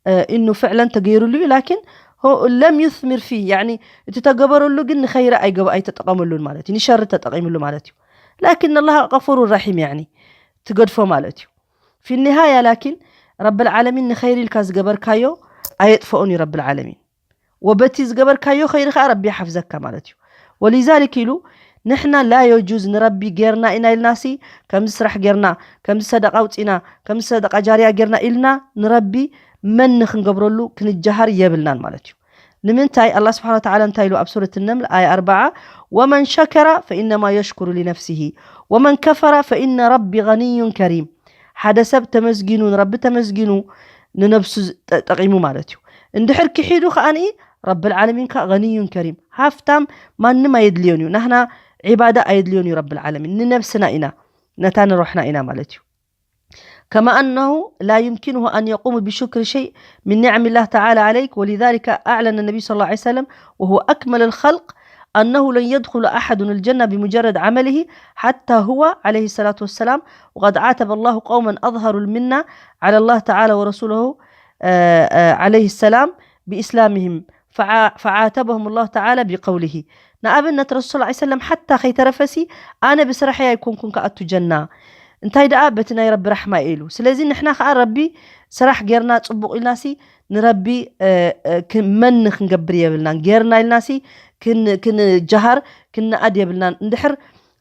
እ፣ ኢኑ ፍዕለን ተገይሩሉ እዩ፣ ላኪን ሆ-፣ ለም ዩስሚር ፊህ፣ ያዕኒ፣ እቲ ተገበረሉ ግን ንኸይረ ኣይገበ-፣ ኣይተጠቀመሉን ማለት እዩ፣ ንሸሪ ተጠቂምሉ ማለት እዩ። ላኪን ኣላህ ገፉሩ ረሒም፣ ያዕኒ፣ ትገድፎ ማለት እዩ። ፊ ኒሃያ ላኪን ረብል ዓለሚን ንኸይሪ ኢልካ ዝገበርካዮ ኣየጥፈኦን እዩ ረብል ዓለሚን። ወበቲ ዝገበርካዮ ኸይሪ ኸዓ ረቢ ይሓፍዘካ ማለት እዩ። ወሊዛሊክ ኢሉ ንሕና ላ የጁዝ ንረቢ ጌርና ኢና ኢልናሲ፣ ከምዚ ስራሕ ጌርና፣ ከምዚ ሰደቃ ኣውፂና፣ ከምዚ ሰደቃ ጃርያ ጌርና ኢልና ንረቢ መን ክንገብረሉ ክንጀሃር የብልናን ማለት እዩ። ንምንታይ? ኣላህ ስብሓነ ወተዓላ እንታይ ኢሉ ኣብ ሱረት ነምል ኣያ ኣርባዓ፣ "ወመን ሸከረ ፈኢነማ የሽኩሩ ሊነፍሲሂ ወመን ከፈረ ፈኢነ ረቢ ገኒዩን ከሪም።" ሓደ ሰብ ተመስጊኑ፣ ንረቢ ተመስጊኑ፣ ንነብሱ ዝ-፣ ጠ-፣ ጠቂሙ ማለት እዩ። እንድሕር ክሒዱ ከኣኒ ረብል ዓለሚን ከኣ ገኒዩን ከሪም፣ ሃፍታም፣ ማንም ኣየድልዮን እዩ። ናህና ዒባዳ ኣየድልዮን እዩ ረብል ዓለሚን፣ ንነብስና ኢና፣ ነታ ንሮሕና ኢና ማለት እዩ። كما أنه لا يمكنه أن يقوم بشكر شيء من نعم الله تعالى عليك، ولذلك أعلن النبي صلى الله عليه وسلم وهو أكمل الخلق أنه لن يدخل أحد الجنة بمجرد عمله حتى هو عليه الصلاة والسلام، وقد عاتب الله قوما أظهروا المنة على الله تعالى ورسوله، آه، آه، عليه السلام بإسلامهم، فع-، فعاتبهم الله تعالى بقوله، ንኣብነት ረሱል ሰለላሁ ዐለይሂ ወሰለም ሓታ ከይተረፈሲ ኣነ ብስራሐይ ኣይኮንኩን ክኣቱ ጀና፣ እንታይ ደኣ በቲ ናይ ረቢ ራሕማ እዩ ኢሉ። ስለዚ ንሕና ከኣ ረቢ ስራሕ ጌርና ጽቡቕ ኢልናሲ ንረቢ፣ እ፣ እ፣ ክመን ክንገብር የብልናን። ጌርና ኢልናሲ ክን-፣ ክንጀሃር ክንነኣድ የብልናን። እንድሕር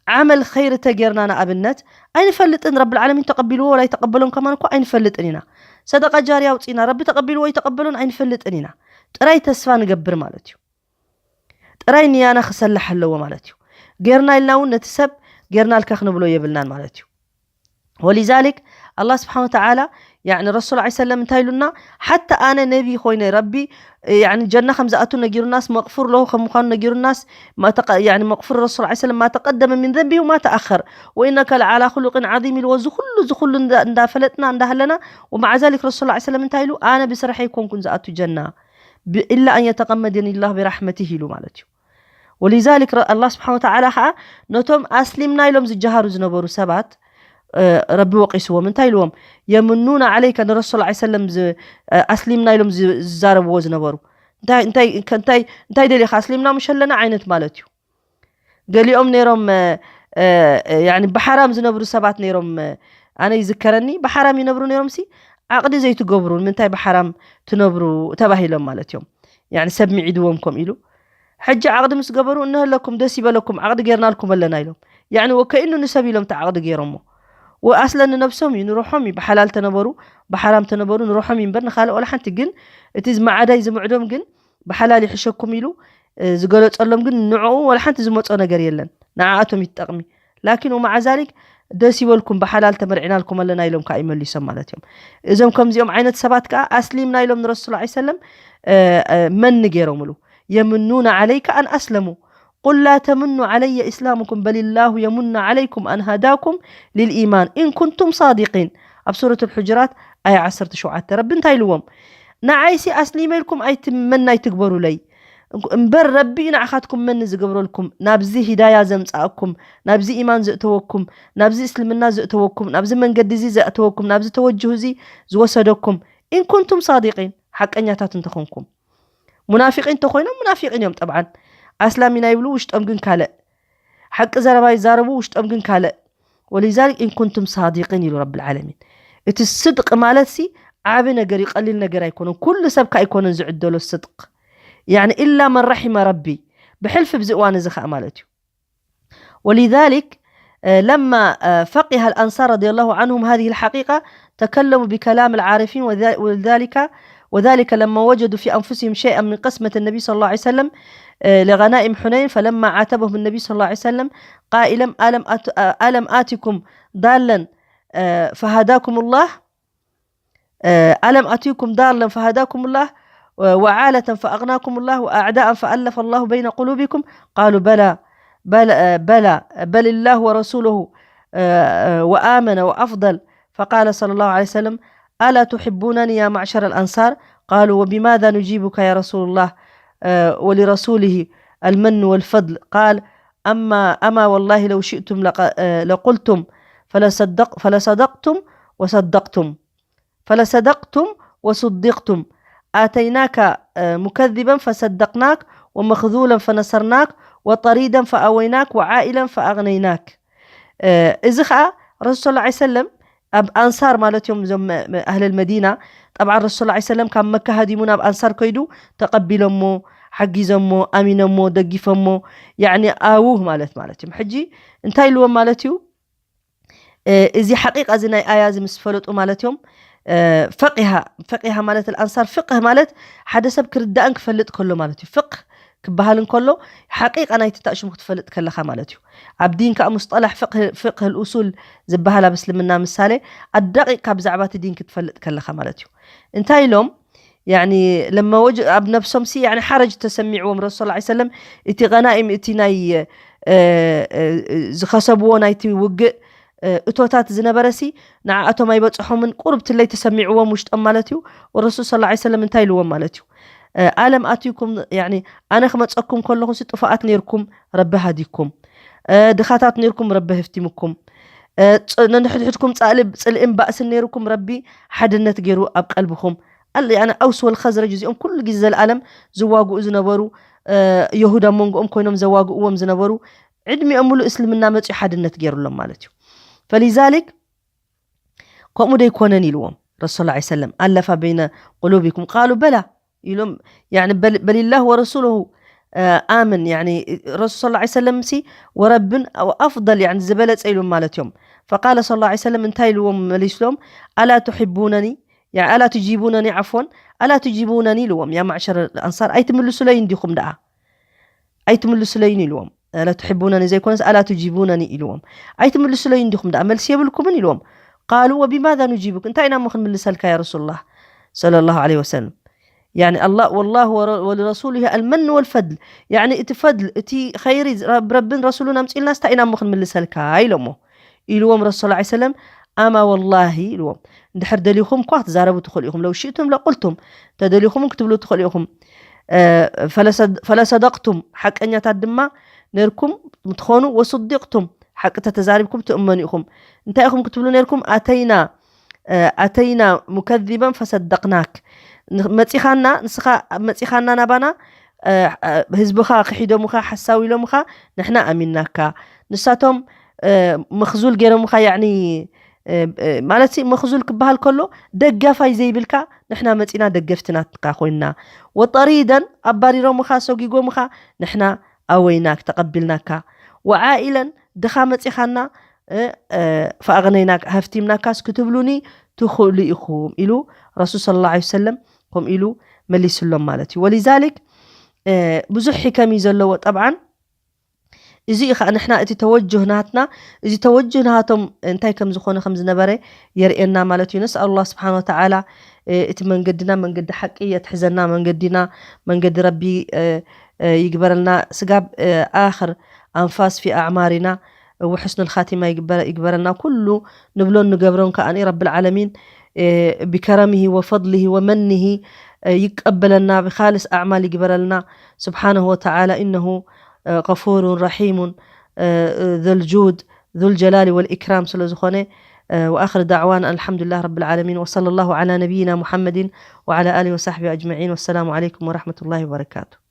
ዓመል ኸይሪ ተጌርና ንኣብነት ኣይንፈልጥን። ረብል ዓለሚን ተቐቢልዎ ወላ ኣይተቐበሎን ከማን እኮ ኣይንፈልጥን ኢና። ሰደቃ ጃርያ ኣውጺእና ረቢ ተቐቢልዎ ኣይተቐበሎን ኣይንፈልጥን ኢና። ጥራይ ተስፋ ንገብር ማለት እዩ። ጥራይ ንያና ክሰልሕ ኣለዎ ማለት እዩ። ጌርና ኢልና እውን ነቲ ሰብ ጌርናልካ ክንብሎ የብልናን ማለት እዩ። ولذلك ኣላህ ስብሓን ወተዓላ፣ ያኒ ረሱል ዓ ሰለም እንታይ ኢሉና? ሓታ ኣነ ነቢ ኮይነ ረቢ፣ ያኒ ጀና ከም ዝኣቱ ነጊሩናስ፣ መቕፉር ለሁ ከም ምዃኑ ነጊሩናስ፣ መቕፉር ረሱል ዓ ሰለም ማ ተቀደመ ምን ዘንቢ ወማ ተኣኸር ወኢነከ ለዓላ ክሉቅን ዓዚም ኢልዎ። እዚ ኩሉ እዚ ኩሉ እንዳፈለጥና እንዳሃለና፣ ወማዓ ዛሊክ ረሱል ዓ ሰለም እንታይ ኢሉ? ኣነ ብስራሐይ ኮንኩን ዝኣቱ ጀና ኢላ ኣን የተቀመደኒ ላህ ብራሕመትህ ኢሉ ማለት እዩ። ወሊዛሊክ ኣላህ ስብሓን ወተዓላ ከዓ ነቶም ኣስሊምና ኢሎም ዝጀሃሩ ዝነበሩ ሰባት ረቢ ወቂስዎም። እንታይ ኢልዎም? የምኑና ዓለይከ፣ ንረሱል ዓ ሰለም ኣስሊምና ኢሎም ዝዛረብዎ ዝነበሩ። እንታይ ደሊኻ? ኣስሊምና ምሸለና ዓይነት ማለት እዩ። ገሊኦም ነይሮም ብሓራም ዝነብሩ ሰባት ነይሮም። ኣነ ይዝከረኒ፣ ብሓራም ይነብሩ ነይሮም ሲ ዓቕዲ ዘይትገብሩ ንምንታይ ብሓራም ትነብሩ ተባሂሎም ማለት እዮም። ሰብ ሚዒድዎም ከም ኢሉ። ሕጂ ዓቕዲ ምስ ገበሩ፣ እነሀለኩም ደስ ይበለኩም ዓቕዲ ጌርናልኩም ኣለና ኢሎም። ያኒ ወከኢኑ ንሰብ ኢሎም እቲ ዓቕዲ ገይሮሞ። ወኣስለን ንነብሶም እዩ፣ ንሮሖም እዩ። ብሓላል ተነበሩ ብሓራም ተነበሩ ንሮሖም እዩ እምበር ንኻልእ ወላ ሓንቲ። ግን እቲ ዝመዓዳይ ዝምዕዶም ግን ብሓላል ይሕሸኩም ኢሉ ዝገለጸሎም ግን ንዕኡ ወላ ሓንቲ ዝመጾ ነገር የለን። ንዓኣቶም ይትጠቕሚ። ላኪን ወመዓ ዛሊክ ደስ ይበልኩም ብሓላል ተመርዒናልኩም ኣለና ኢሎም ከዓ ይመሊሶም ማለት እዮም። እዞም ከምዚኦም ዓይነት ሰባት ከዓ ኣስሊምና ኢሎም ንረሱል ዓ ሰለም መን ገይሮምሉ? የምኑና ዓለይከ ኣን ኣስለሙ ቁል ላ ተምኑ ዓለየ ኢስላምኩም በልላሁ የሙኑ ዓለይኩም ኣን ሃዳኩም ልልኢማን ኢን ኩንቱም ሳዲቂን። ኣብ ሱረት ልሑጅራት ኣያ ዓሰርተ ሸውዓተ ረቢ እንታይ ኢልዎም? ንዓይሲ ኣስሊመ ኢልኩም ኣይትመን ኣይትግበሩለይ እምበር ረቢ እዩ ንዓኻትኩም መን ዝገብረልኩም፣ ናብዚ ሂዳያ ዘምጻእኩም፣ ናብዚ ኢማን ዘእተወኩም፣ ናብዚ እስልምና ዘእተወኩም፣ ናብዚ መንገዲ እዚ ዘእተወኩም፣ ናብዚ ተወጅሁ እዚ ዝወሰደኩም፣ ኢን ኩንቱም ሳዲቂን፣ ሓቀኛታት እንተኾንኩም። ሙናፊቂን እንተኾይኖም ሙናፊቂን እዮም። ጠብዓን ኣስላም ኢና ይብሉ፣ ውሽጦም ግን ካልእ። ሓቂ ዘረባ ይዛረቡ፣ ውሽጦም ግን ካልእ። ወሊዛሊክ ኢን ኩንቱም ሳዲቂን ኢሉ ረብል ዓለሚን። እቲ ስድቂ ማለት ሲ ዓቢ ነገር እዩ፣ ቀሊል ነገር ኣይኮነን። ኩሉ ሰብ ከ ኣይኮነን ዝዕደሎ ስድቅ። ያኒ ኢላ መን ረሒመ ረቢ። ብሕልፊ ብዚ እዋን እዚ ከኣ ማለት እዩ። ولذلك آه، لما آه، فقه الأنصار رضي الله عنهم هذه الحقيقة تكلموا بكلام العارفين وذا- وذلك وذلك لما وجدوا في أنفسهم شيئا من قسمة النبي صلى الله عليه وسلم آه، لغنائم حنين، فلما عاتبهم النبي صلى الله عليه وسلم قائلا: ألم أت- آه، ألم آتكم ضالا آه، فهداكم الله؟ آه، ألم أتيكم ضالا فهداكم الله و- وعالة فأغناكم الله وأعداء فألف الله بين قلوبكم؟ قالوا: بلى، بل آه، بلى، بل الله ورسوله آه، آه، وآمن وأفضل. فقال صلى الله عليه وسلم: ألا تحبونني يا معشر الأنصار؟ قالوا: وبماذا نجيبك يا رسول الله آه، ولرسوله المن والفضل؟ قال: أما أما والله لو شئتم لق- آه، لقلتم فلصدق فلصدقتم وصدقتم فلصدقتم وصدقتم. آتيناك آه، مكذبا فصدقناك ومخذولا فنصرناك وطريدا فآويناك وعائلا فأغنيناك. እዚ ኸዓ ረሱል ሰለላሁ ዐለይሂ ወሰለም ኣብ ኣንሳር ማለት እዮም፣ እዞም ኣህለል መዲና። ጠብዓን ረሱል ሰለላሁ ዐለይሂ ወሰለም ካብ መካ ሃዲሙ ናብ ኣንሳር ከይዱ ተቐቢሎሞ፣ ሓጊዞሞ፣ ኣሚኖሞ፣ ደጊፎሞ፣ ያዕኒ ኣውህ ማለት ማለት እዮም። ሕጂ እንታይ ኢልዎም ማለት እዩ? እዚ ሓቂቃ እዚ ናይ ኣያ እዚ ምስ ፈለጡ ማለት እዮም። ፈቂሃ ፈቂሃ ማለት ኣንሳር ፍቅህ ማለት ሓደ ሰብ ክርዳእን ክፈልጥ ከሎ ማለት እዩ። ፍቅህ ክበሃል እንከሎ ሓቂቃ ናይቲ ታእሽሙ ክትፈልጥ ከለኻ ማለት እዩ። ኣብ ዲን ከዓ ሙስጠላሕ ፍቅህ ልኡሱል ዝበሃል ኣብ እስልምና ምሳሌ ኣዳቂቅካ ብዛዕባ እቲ ዲን ክትፈልጥ ከለኻ ማለት እዩ። እንታይ ኢሎም? ያኒ ለማ ወጅ ኣብ ነብሶም ሲ ያኒ ሓረጅ ተሰሚዕዎም ረሱል ሰለላሁ ዐለይሂ ወሰለም እቲ ገናኢም እቲ ናይ ዝኸሰብዎ ናይቲ ውግእ እቶታት ዝነበረ ሲ ንዓኣቶም ኣይበፅሖምን፣ ቁርብ ትለይ ተሰሚዕዎም ውሽጦም ማለት እዩ። ወረሱል ሰለላሁ ዐለይሂ ወሰለም እንታይ ኢልዎም ማለት እዩ? ኣለም ኣትይኩም ያኒ ኣነ ክመፀኩም ከለኹ ሲ ጥፉኣት ነይርኩም፣ ረቢ ሃዲኩም፣ ድኻታት ነይርኩም፣ ረቢ ህፍቲምኩም፣ ነንሕድሕድኩም ፃልእ ፅልእን ባእስን ነይርኩም፣ ረቢ ሓድነት ገይሩ ኣብ ቀልብኹም። ኣውስ ወልኸዝረጅ እዚኦም ኩሉ ግዜ ዘለኣለም ዝዋግኡ ዝነበሩ፣ የሁድ ኣብ መንጎኦም ኮይኖም ዘዋግእዎም ዝነበሩ፣ ዕድሚኦም ሙሉእ እስልምና መፅኡ ሓድነት ገይሩሎም ማለት እዩ። ፈሊዛሊክ ከምኡ ደይኮነን ኢልዎም ረሱል ሰለላሁ ዐለይሂ ወሰለም። ኣለፋ በይነ ቁሉቢኩም ቃሉ በላ ኢሎም። ያኒ በል- በሊላህ ወረሱሉሁ ኣምን። ያኒ ረሱል ሰለላሁ ዐለይሂ ወሰለም ሲ ወረብን ኣፍضል ያኒ ዝበለፀ ኢሎም ማለት እዮም። ፈቃለ ሰለላሁ ዐለይሂ ወሰለም እንታይ ኢልዎም መሊስሎም? ኣላ ትሕቡነኒ፣ ያኒ ኣላ ትጂቡነኒ ዓፍወን፣ ኣላ ትጂቡነኒ ኢልዎም። ያ ማዕሸር ኣንሳር ኣይትምልሱለይ እንዲኹም ደኣ ኣይትምልሱለይን ኢልዎም። ኣላ ትሕቡነኒ ዘይኮነስ ኣላ ትጂቡነኒ ኢልዎም። ኣይትምልሱለይ እንዲኹም ደኣ መልሲ የብልኩምን ኢልዎም። قالوا وبماذا نجيبك؟ እንታይ ኢና እሞ ክንምልሰልካ ያ ረሱሉላህ ሰለላሁ ዐለይሂ ወሰለም? ያኒ ኣላህ ወላሁ ወረ- ወሊረሱሊሂ ኣልመን ወልፈድል፣ ያኒ እቲ ፈድል፣ እቲ ኸይሪ ረብ- ረብን ረሱሉን ኣምፅእልናስ እንታይ ኢና እሞ ክንምልሰልካ ኢሎሞ። ኢልዎም ረሱል ሰለላሁ ዐለይሂ ወሰለም ኣማ ወላሂ ኢልዎም። እንድሕር ደሊኹም እኳ ክትዛረቡ ትኽእሉ ኢኹም፣ ለው ሽእቱም ለቁልቱም፣ እንተደሊኹም ክትብሉ ትኽእሉ ኢኹም። ፈለሰደቅቱም፣ ሓቀኛታት ድማ ነርኩም ትኾኑ፣ ወሱዲቅቱም፣ ሓቂ ተተዛሪብኩም ትእመኑ ኢኹም። እንታይ ኢኹም ክትብሉ ነርኩም? ኣተይና ኣተይና ሙከዚበን ፈሰደቅናክ፣ መፂኻና፣ ንስኻ መፂኻና ናባና፣ ህዝብኻ ክሒዶምኻ ሓሳዊ ኢሎምኻ፣ ንሕና ኣሚንናካ። ንሳቶም መኽዙል ገይሮምኻ፣ ያኒ ማለት መኽዙል ክበሃል ከሎ ደጋፋይ ዘይብልካ፣ ንሕና መፂና ደገፍቲ ናትካ ኮይንና። ወጠሪደን ኣባሪሮምኻ፣ ሰጒጎምኻ፣ ንሕና ኣወይናክ፣ ተቐቢልናካ። ወዓኢለን ድኻ መፂኻና፣ ፈኣቕነይናክ፣ ሃፍቲምናካስ ክትብሉኒ ትኽእሉ ኢኹም ኢሉ ረሱል ሰለላሁ ዐለይሂ ወሰለም ከምኡ ኢሉ መሊስሎም ማለት እዩ። ወሊዛሊክ ብዙሕ ሕከም እዩ ዘለዎ። ጠብዓን እዚ እዩ ከዓ ንሕና እቲ ተወጅህ ናትና፣ እዚ ተወጅህ ናቶም እንታይ ከም ዝኾነ ከም ዝነበረ የርእየና ማለት እዩ። ነስኣል ኣላህ ስብሓን ወተዓላ እቲ መንገድና መንገዲ ሓቂ የትሕዘና፣ መንገዲና መንገዲ ረቢ ይግበረልና። ስጋብ ኣኽር ኣንፋስ ፊ ኣዕማሪና ወሕስኑል ኻቲማ ይግበረልና። ኩሉ ንብሎን ንገብሮን ከኣ ረብል ዓለሚን ብከረሚሂ ወፈድሊሂ ወመኒሂ ይቀበለና፣ ብኻልስ ኣዕማል ይግበረልና። ስብሓነሁ ወተዓላ ኢነሁ ገፉሩን ረሒሙን ذو الجود ذو الجلال والإكرام ስለ ዝኾነ። وآخر دعوانا الحمد لله رب العالمين، وصلى الله على نبينا محمد وعلى آله وصحبه أجمعين، والسلام عليكم ورحمة الله وبركاته.